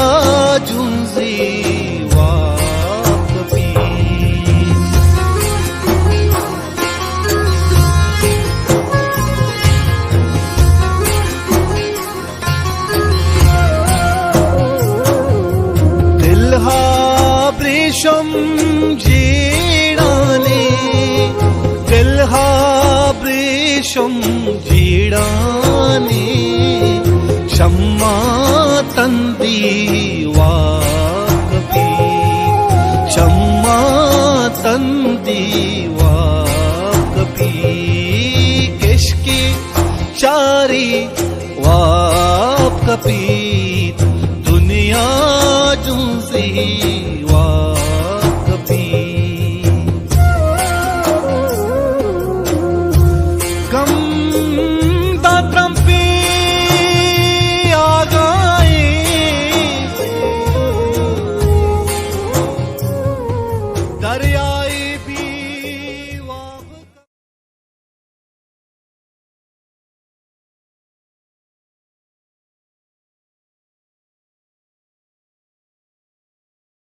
جنزی واب کپیت۔ دل ہا بریشم جیڑانے، دل ہا بریشم جیڑانے، شما تندی واب کپیت، شما تندی واب کپیت، کشکے چاری واب کپیت، دنیا جنزی